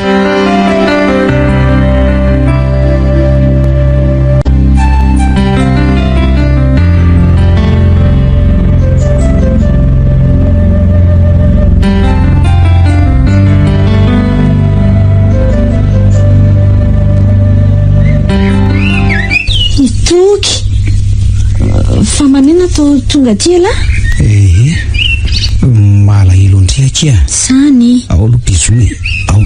[SPEAKER 7] I Toky, fa maninona to tonga aty ialahy?
[SPEAKER 6] Ee, kely akia.
[SPEAKER 5] Zany.
[SPEAKER 6] Ao aloha bisous e. Ao.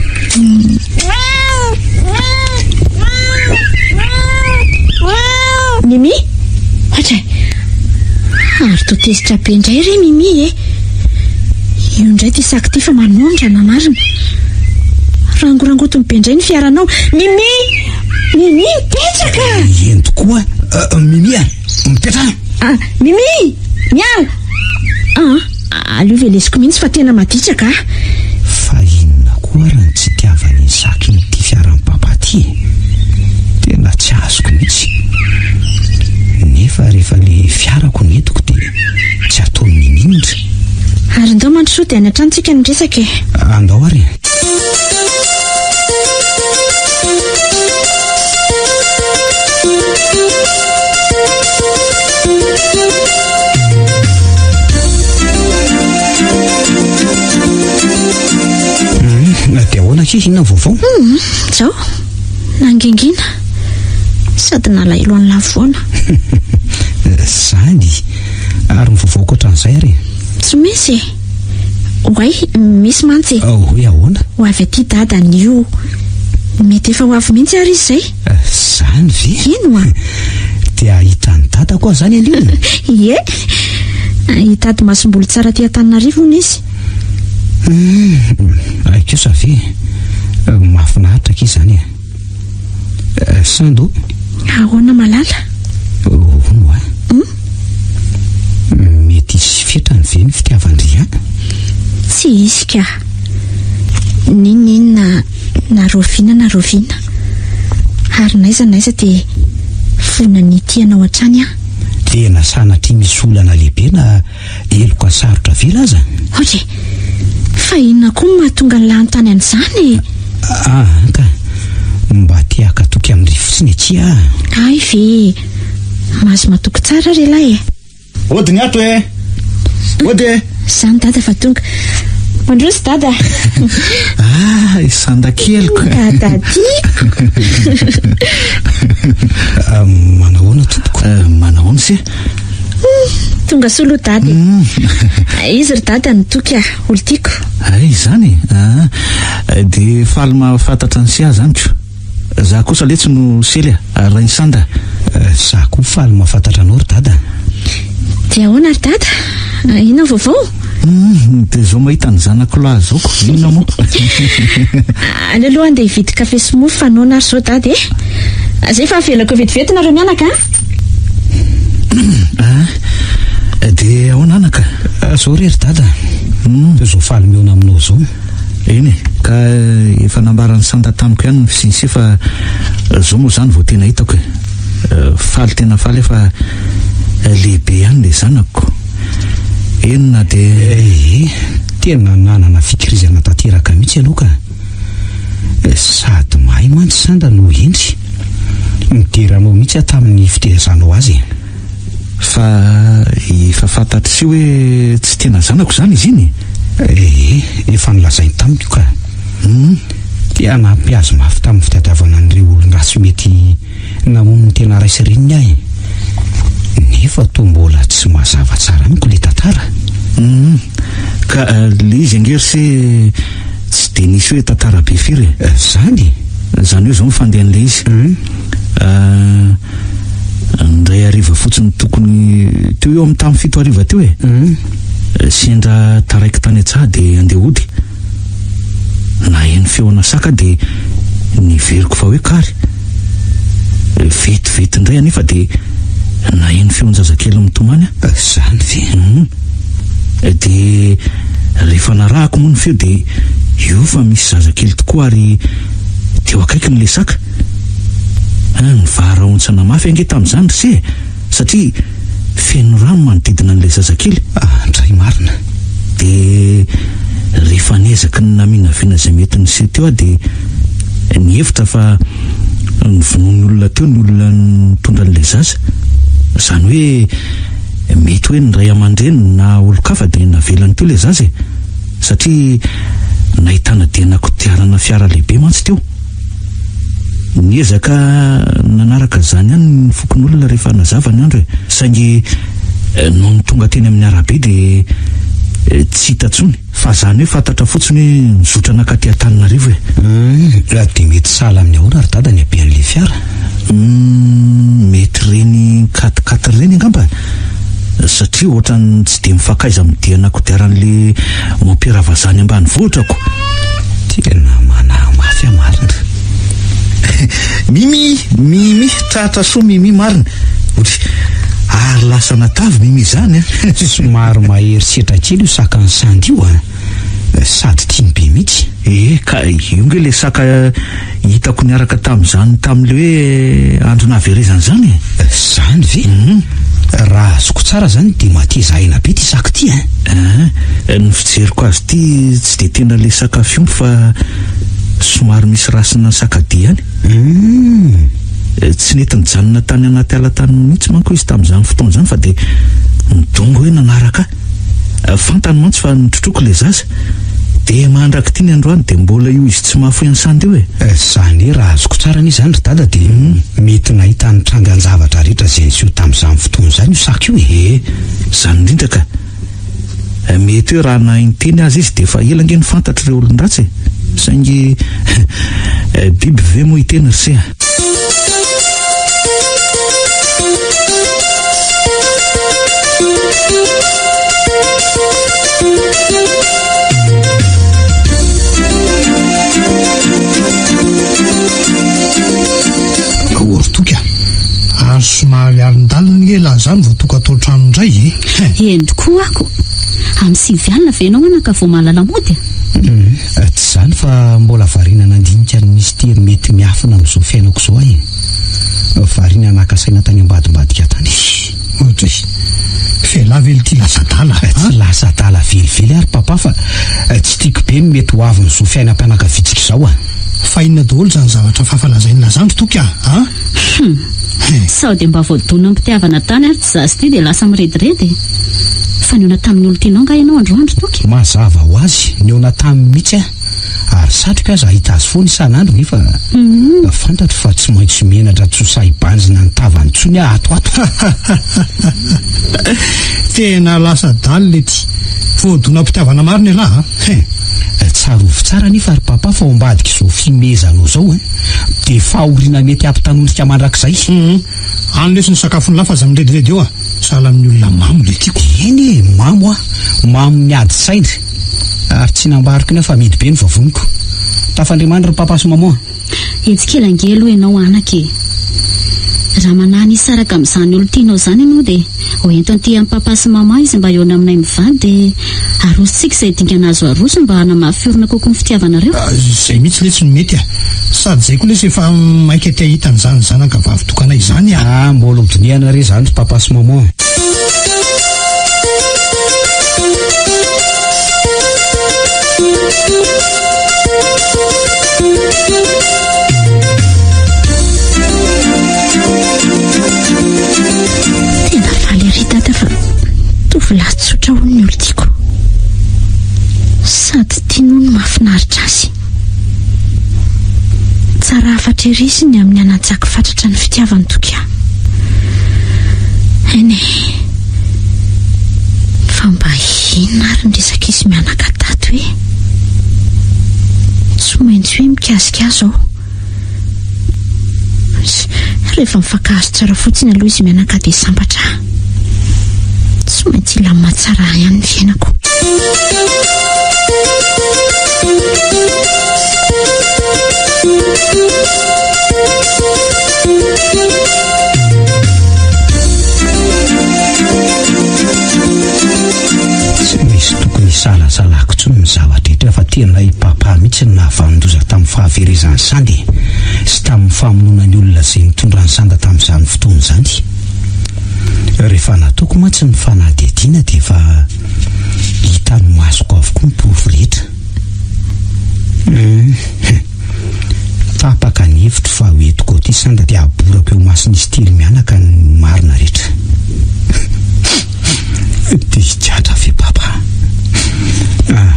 [SPEAKER 5] Mimi! Ohatra e! Ary toa tezitra be indray re Mimi e! Io indray ity sac ity fa manondrana marina. Rangorangotiny be indray ny fiaranao. Mimi! Mimi mipetraka!
[SPEAKER 6] Eny tokoa, Mimi a! Mipetraha!
[SPEAKER 5] Ah, Mimi! Miala! Ah, aleo velesiko mihitsy fa tena maditra ka.
[SPEAKER 6] Fa inona koa ary no tsy itiavan'i Isaac ity fiaran'i Papa ity e? Tena tsy azoko mihitsy. Nefa rehefa le fiarako no entiko dia tsy ataony nininintra.
[SPEAKER 5] Ary ndao mandrosoa dia any an-trano tsika no miresaka e.
[SPEAKER 6] Andao ary e. Dia ahoana akia, inona ny vaovao?
[SPEAKER 5] Izao, nangingina sady nalahelo an'i Lavoana.
[SPEAKER 6] Izany, ary ny vaovao ankoatran'izay ary?
[SPEAKER 5] Tsy misy e. Oay, misy mantsy e.
[SPEAKER 6] Hoe ahoana?
[SPEAKER 5] Ho avy aty Dada anio. Mety efa ho avy mihitsy ary izy izay.
[SPEAKER 6] Izany ve?
[SPEAKER 5] Eny oa.
[SPEAKER 6] Dia hahita an'i Dada koa izany anio?
[SPEAKER 5] Ie. Hitady masomboly tsara aty Antananarivo hono izy.
[SPEAKER 6] Hum, ay kosa ve? Mahafinaritra akia izany e. Sando.
[SPEAKER 5] Ahoana malala?
[SPEAKER 6] Hono hoa. Hum? Mety hisy fetrany ve ny fitiavan-dry an?
[SPEAKER 5] Tsy hisy ka. N'inon'inona na rahoviana na rahoviana. Ary n'aiza n'aiza dia vonona ny hitia anao hatrany aho.
[SPEAKER 6] Tena sanatria misy olana lehibe na heloka sarotra avela aza?
[SPEAKER 5] Ok. Fa inona koa no mahatonga an'lah hanontany an'izany e?
[SPEAKER 6] Ah ka. Mba te haka toky amin-dry fotsiny akia ah.
[SPEAKER 5] Hay ve. Mahazo matoky tsara ry lahy e.
[SPEAKER 8] Ody ny ato e! Ody e!
[SPEAKER 5] Zany dada fa tonga. Mandroso dada.
[SPEAKER 8] Ah, i Sanda keliko.
[SPEAKER 5] Dada tiako.
[SPEAKER 6] Manahoana tompoko?
[SPEAKER 3] Manahoana se?
[SPEAKER 5] Tonga soa aloha dada e. Izy ry dada no toky ah, olo tiako.
[SPEAKER 3] Hay izany e! Ah, dia faly mahafantatra an'i Sia zany ko. Za kosa letsy no Sely a, rain'i Sanda.
[SPEAKER 6] Za koa faly mahafantatra anao ry dada.
[SPEAKER 5] Dia ahoana ry dada? Inona ny vaovao?
[SPEAKER 3] Hum, dia zao mahita ny zanako lahy zao ko, inona moa?
[SPEAKER 5] Aleo aloha andeha hividy kafe sy mofo fa noana ary zao dada e. Zay fa avelako vetivety nareo mianaka a.
[SPEAKER 3] Ah, dia ahoana anaka?
[SPEAKER 6] Zao re ry dada, zao faly mihaona aminao zao.
[SPEAKER 3] Eny e, ka efa nambaran'i Santa tamiko ihany ny fisian'i Se fa zao moa izany vao tena hitako e. Faly tena faly aho fa lehibe ihany ilay zanako. Eny na dia.
[SPEAKER 6] Ee, tena nanana fikirizana tanteraka mihitsy ianao ka. Sady mahay mantsy Sanda no hendry. Midera anao mihitsy aho tamin'ny fitezanao azy e.
[SPEAKER 3] Fa efa fantatr'i Se hoe tsy tena zanako izany izy iny e?
[SPEAKER 6] Ee, efa nolazainy tamiko ka. Hum, te hanampy azy mafy tamin'ny fitadiavana an'ireo olon-dratsy mety namono ny tena ray sy reniny aho e. Nefa toa mbola tsy mazava tsara amiko ilay tantara.
[SPEAKER 3] Hum, ka ilay izy ange ry Se tsy dia nisy hoe tantara be firy e.
[SPEAKER 6] Izany?
[SPEAKER 3] Izany hoe izao ny fandehan'ilay izy. Hum. Indray hariva fotsiny tokony teo eo amin'ny tamin'ny fito hariva teo e. Sendra taraiky tany an-tsaha dia andeha hody. Naheno feona saka dia niveriko fa hoe kary. Vetivety indray anefa dia naheno feon-jazakely mitomany aho.
[SPEAKER 6] Izany ve?
[SPEAKER 3] Dia rehefa narahako moa ny feo dia io fa misy zazakely tokoa ary teo akaikiny ilay saka. Nivarahontsana mafy ange tamin'izany ry se e! Satria feno rano manodidina an'ilay zazakely.
[SPEAKER 6] Andray marina.
[SPEAKER 3] Dia rehefa niezaky ny naminavina izay mety niseho teo aho dia nihevitra fa novonoin'ny olona teo ny olona nitondra an'ilay zaza. Izany hoe mety hoe ny ray aman-dreniny na olon-kafa dia navelany teo ilay zaza e! Satria nahitana diana kodiarana fiara lehibe mantsy teo. Niezaka nanaraka izany ihany ny fokonolona rehefa nazava ny andro e! Saingy nony tonga teny amin'ny arabe dia tsy hita intsony. Fa zany hoe fantatra fotsiny hoe nizotra nankaty Antananarivo e.
[SPEAKER 6] Hum, dia mety sahala amin'ny ahoana ry dada ny haben'ilay fiara?
[SPEAKER 3] Hum, mety ireny quatre quatre ireny angamba e. Satria ohatran'ny tsy dia mifankaiza amin'ny diana kodiaran'ilay mompera vazaha any ambanivohitra ko.
[SPEAKER 6] Tena manahy mafy aho marina.
[SPEAKER 3] Mimi, Mimi, tratra soa Mimi marina. Ohatry, ary lasa natavy Mimi izany an.
[SPEAKER 6] Somary mahery setra kely io sakan'i Sandy io an. Sady tiany be mihitsy.
[SPEAKER 3] Eh, ka io nge le saka hitako niaraka tamin'izany tamin'le hoe andro nahaverezana izany e.
[SPEAKER 6] Zany ve? Raha azoko tsara zany dia mateza aina be ity saka ity an.
[SPEAKER 3] Ein, ny fijeriko azy ity tsy dia tena le saka fiompy fa somary misy rasina sakadia ihany.
[SPEAKER 6] Humm.
[SPEAKER 3] Tsy nety nijanona tany anaty ala tany mihitsy manko izy tamin'izany fotoana izany fa dia nidongy hoe nanaraka ahy. Fantany mantsy fa notrotroiko ilay zaza. Dia mandrak'ity ny androany dia mbola io izy tsy mahafoy an'i Sandy io e.
[SPEAKER 6] Izany hoe raha azoko tsara anie izany ry dada dia mety nahita ny trangan-javatra rehetra izay niseho tamin'izany fotoana izany io saka io e.
[SPEAKER 3] Ee, izany indrindra ka. Mety hoe raha nahay niteny aza izy dia efa ela ange no fantatr'ireo olon-dratsy e. Saingy biby ve moa hiteny ry se a.
[SPEAKER 4] Ory toky a! Ary somary alindalina ange lahy zany vao tonga ato an-trano indray e!
[SPEAKER 5] Eny tokoa ako! Amin'ny 9 alina ve ianao anaka vao mahalala mody a?
[SPEAKER 6] Tsy izany fa mbola variana nandinika ny mistery mety miafina amin'izao fiainako izao aho e! Variana naka saina tany ambadimbadika tany.
[SPEAKER 4] Ohatry, f'elah ve ity lasa adala a?
[SPEAKER 6] Tsy lasa adala velively ary papa fa tsy tiako be ny mety ho avin'izao fiainam-pianakaviantsika izao a!
[SPEAKER 4] Fa inona daholo izany zavatra fafa lazain'i Lazandry Toky a? A?
[SPEAKER 5] Hum! Sao dia mba voadona am-pitiavana tany ary ty zaza ity dia lasa mirediredy e! Fa nihaona tamin'ny olon-tianao angaha ianao androany ry Toky?
[SPEAKER 6] Mazava ho azy, nihaona taminy mihitsy aho, ary satriko aza hahita azy foana isan'andro nefa fantatro fa tsy maintsy menatra tsy ho sahy hibanjina ny tavany intsony aho ato ato.
[SPEAKER 4] Tena lasa adala ity. Voadona am-pitiavana marina ialahy a!
[SPEAKER 6] Hein! Tsarovy tsara anefa ry papa fa ao ambadik'izao fihomehezanao izao hein, dia fahoriana mety hampitanondrika mandrakizay.
[SPEAKER 4] Hum! Any lesy ny sakafon'ny lahy fa aza mirediredy eo a! Sahala amin'ny olona mamo ilay tiako.
[SPEAKER 6] Eny e! Mamo aho. Mamo miady saina. Ary tsy nambariko iny aho fa amidy be ny vavoniko. Tafandriamandry ry papa sy maman a!
[SPEAKER 5] Etsy kely ange aloha ianao anaka e! Raha manahy ny hisaraka amin'izany olon-tianao izany ianao dia ho ento aty amin'i papa sy maman izy mba hihaona aminay mivady dia arosontsika izay dingana azo aroso mba hanamafy orina kokoa ny fitiavanareo.
[SPEAKER 4] Izay mihitsy letsy no mety a! Sady izay koa lesy efa maika te hahita an'izany zanaka vavy tokana izany a!
[SPEAKER 6] Ah, mbola ho dinihana re izany ry papa sy maman.
[SPEAKER 7] Tena faly ery dada fa tovolahy tsotra hono ny olon-tiako. Sady tiany hono mahafinaritra azy. Tsara hafatra ery izy ny amin'ny hanajako fatratra ny fitiavany toky ahy. Eny e. Fa mba inona ary ny resak'izy mianaka tato e? Tsy maintsy hoe mikasika ahy izao. Rehefa mifankahazo tsara fotsiny aloha izy mianaka dia sambatra aho. Tsy maintsy hilamina tsara ihany ny fiainako.
[SPEAKER 6] Tsy misy tokony hisalasalako intsony ny zava-drehetra fa tena i Papa mihitsy no nahavanon-doza tamin'ny fahaverezan'i Sanda e! sy tamin'ny famonoana ny olona izay nitondra an'i Sanda tamin'izany fotoana izany. Rehefa nataoko mantsy ny fanadihadiana dia efa hitan'ny masoko avokoa ny porofo rehetra. Hum. Tapaka ny hevitro fa ho entiko aty Sanda dia haborako eo imason'izy telo mianaka ny marina rehetra. Dia higadra ve Papa? Ah,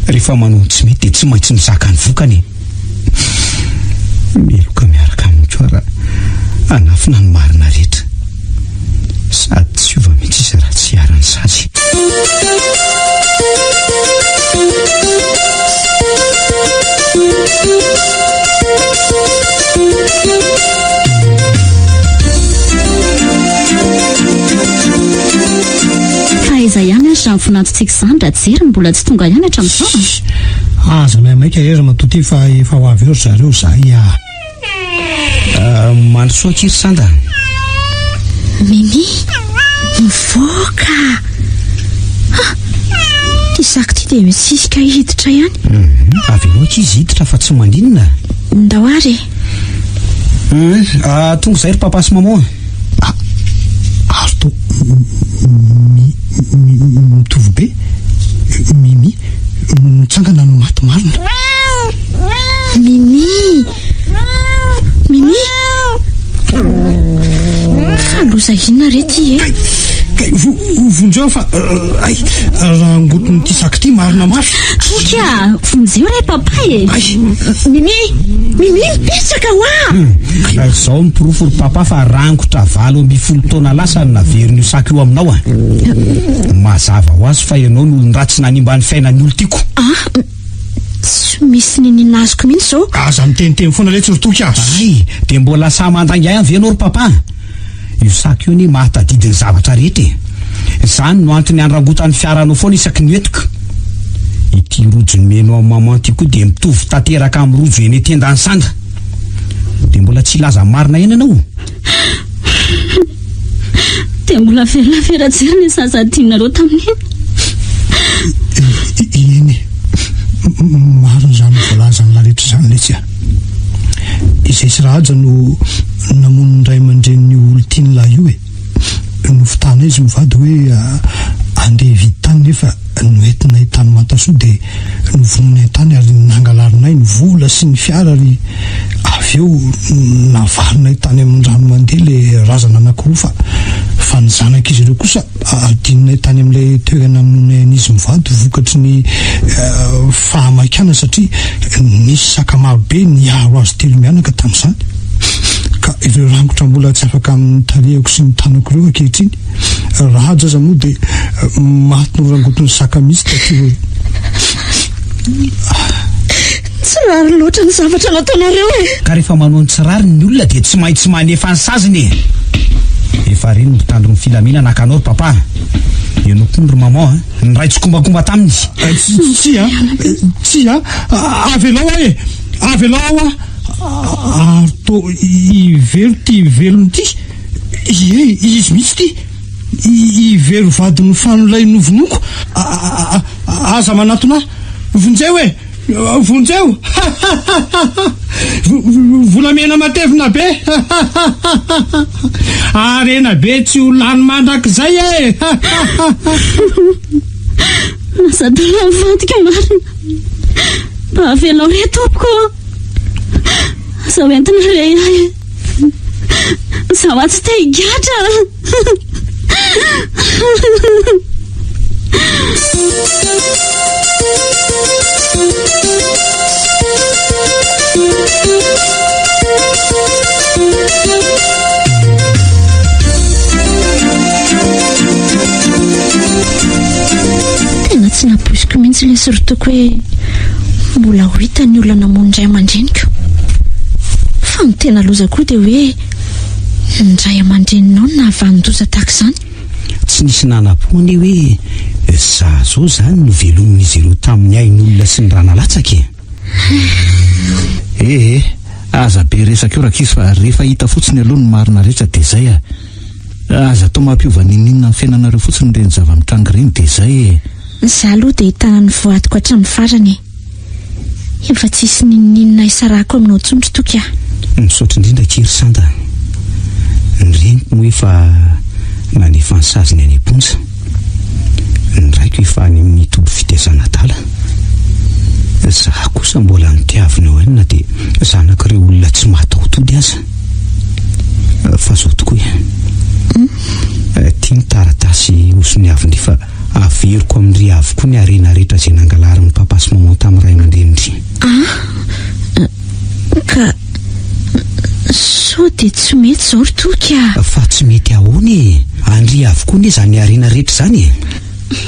[SPEAKER 6] rehefa manao ny tsy mety dia tsy maintsy mizaka ny vokany e. Meloka miaraka aminy koa raha hanafina ny marina rehetra. Sady tsy hiova mihitsy izy raha tsy iharan'ny sazy.
[SPEAKER 5] hatramin'ny vinantontsika izany Rajery no mbola tsy tonga ihany hatramin'izao a!
[SPEAKER 4] Aza maimaika re ramatoa ty fa efa ho avy eo ry zareo zay a!
[SPEAKER 6] Mandrosoa akia ry Sanda.
[SPEAKER 7] Mimi, mivoaka! Ah! Ity sac ity dia misisika hiditra ihany.
[SPEAKER 6] Avelao akia izy hiditra fa tsy maninona.
[SPEAKER 7] Ndao ary e.
[SPEAKER 6] Tonga izay ry papa sy maman.
[SPEAKER 4] Ary toa mitovy be Mimi mitsangana no maty marina.
[SPEAKER 7] Mimi! Mimi! Fa loza inona re ty e?
[SPEAKER 4] Kay, vonjeo fa ay, rangotin'ity sac ity marina mafy.
[SPEAKER 5] Toky a, vonjeo re papa e.
[SPEAKER 7] Mimi! Mimi mipetraka hoa!
[SPEAKER 6] Izao ny porofo ry papa fa rangotra 18 taona lasa no naverin'io sac io aminao a. Mazava ho azy fa ianao no olon-dratsy nanimba ny fiainan'ny olon-tiako.
[SPEAKER 7] Ah, tsy misy niniana azoko mihitsy izao.
[SPEAKER 4] Aza miteniteny foana letsy ry Toky a.
[SPEAKER 6] Ay, dia mbola sahy mandainga ihany ve ianao ry papa? Io sac io anie mahatadidy ny zavatra rehetra e. Izany no antony andrangotany fiaranao foana isaky ny entiko. Ity rojo nomenao an'i maman ity koa dia mitovy tanteraka amin'ny rojo eny an-tendan'i Sandra. Dia mbola tsy hilaza ny marina ihany ianao?
[SPEAKER 5] Dia mbola velona ve Rajery ny zaza adinonareo tamin'iny?
[SPEAKER 4] Eny e, marina izany voalazan'i rehetra izany letsy a. Izay sy Rahaja no namono ny ray aman-drenin'io olon-tian'lahy io e. Nofitahana izy mivady hoe andeha hividy tany nefa noentinay tany Mantasoa dia novonoinay tany ary nangalarinay ny vola sy ny fiara ary avy eo navarinay tany amin'ny rano mandeha ilay razana anankiroa fa fa ny zanak'izy ireo kosa adinonay tany amin'ilay toerana namonoanay an'izy mivady vokatry ny fahamaikana satria nisy saka marobe niaro azy telo mianaka tamin'izany ka ireo rangotra mbola tsy afaka amin'ny tarehiko sy ny tanako ireo ankehitriny. Rahaja aza moa dia maty norangotin'ny saka mihitsy taty aoriana.
[SPEAKER 7] Tsy rariny loatra ny zavatra nataonareo e!
[SPEAKER 6] Ka rehefa manao ny tsy rariny ny olona dia tsy maintsy manefa ny saziny e! Efa reny ny mpitandro ny filaminana haka anao ry papa a! Ianao koa ry maman a! Niray tsikombakomba taminy!
[SPEAKER 4] Tsia, tsia, avelao aho e! Avelao aho a! Ary toa i Vero ity velona ity? Ie, izy mihitsy ity! I Vero vadin'i Fano ilay novonoiko! Aza manatona ahy! Vonjeo e! Vonjeo! Volamena matevina be! Harena be tsy ho lany mandrakizay e!
[SPEAKER 5] Aza adala mivadika marina. Mba avelao re tompoko ô. Aza hoentina re ahy. Izaho atsy te higadra.
[SPEAKER 7] Tena tsy nampoiziko mihitsy ilay sorotoko hoe mbola ho hita ny olona namono ny ray aman-dreniko. Fa ny tena loza koa dia hoe ny ray aman-dreninao no nahavanon-doza tahaka izany.
[SPEAKER 6] Tsy nisy nanam-po anie hoe za zao zany no velomin'izy ireo tamin'ny ain'olona sy ny ra nalatsaka e!
[SPEAKER 3] Eh eh, aza be resaka eo rankizy fa rehefa hita fotsiny aloha ny marina rehetra dia zay a! Aza atao mampiova n'inon'inona amin'ny fiainanareo fotsiny ireny zava-mitranga ireny dia zay e!
[SPEAKER 7] Za aloha dia hitana ny voadiko hatramin'ny farany e! Efa tsisy n'inon'inona hisarahako aminao intsony ry Toky a!
[SPEAKER 6] Misaotra indrindra akia ry Santa a! Ny reniko moa efa nanefa ny saziny any am-ponja. Ny raiko efa any amin'ny toby fitaizana adala. Za kosa mbola notiavina eo ihany na dia zanak'ireo olona tsy mataho-tody aza. Fa zao tokoa e! Ity ny taratasy hosoniavin-dry fa Averiko amin-dry avokoa ny harena rehetra izay nangalarin'i papa sy maman tamin'ny ray aman-drenin-dry.
[SPEAKER 7] Ah! Ka sao dia tsy mety izao ry Toky a!
[SPEAKER 6] Fa tsy mety ahoana e? An-dry avokoa anie izany harena rehetra izany e!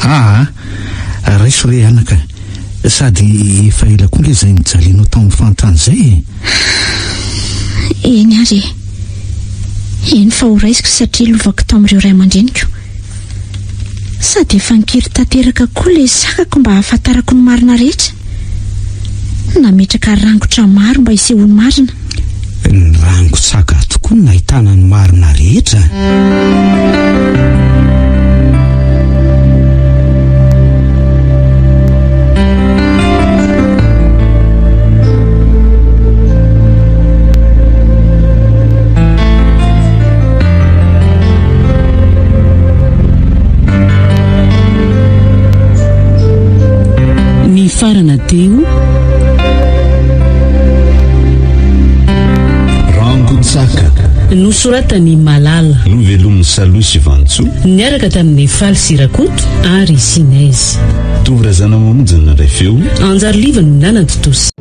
[SPEAKER 3] Aa! Raiso re anaka, sady efa ela koa nge izay nijalianao tamin'ny fahantrana izay e!
[SPEAKER 7] Eny ary e! Eny fa ho raisiko satria lovako tamin'ireo ray aman-dreniko. Sady efa nikiry tanteraka koa ilay sakako mba hahafantarako ny marina rehetra. Nametraka rangotra maro mba hisehoan'ny marina.
[SPEAKER 6] Ny rango-tsaka tokoa no nahitana ny marina rehetra.
[SPEAKER 2] Nifarana teo.
[SPEAKER 1] Rangotsaka.
[SPEAKER 2] Nosoratan'i Malala.
[SPEAKER 1] Novelomin'i Salohy sy Vantsoa.
[SPEAKER 2] Niaraka tamin'i Faly sy Rakoto ary Sinèse.
[SPEAKER 1] Tovo Razanamamonjy no nandray feo.
[SPEAKER 2] Anjary Liva no nanatontosa.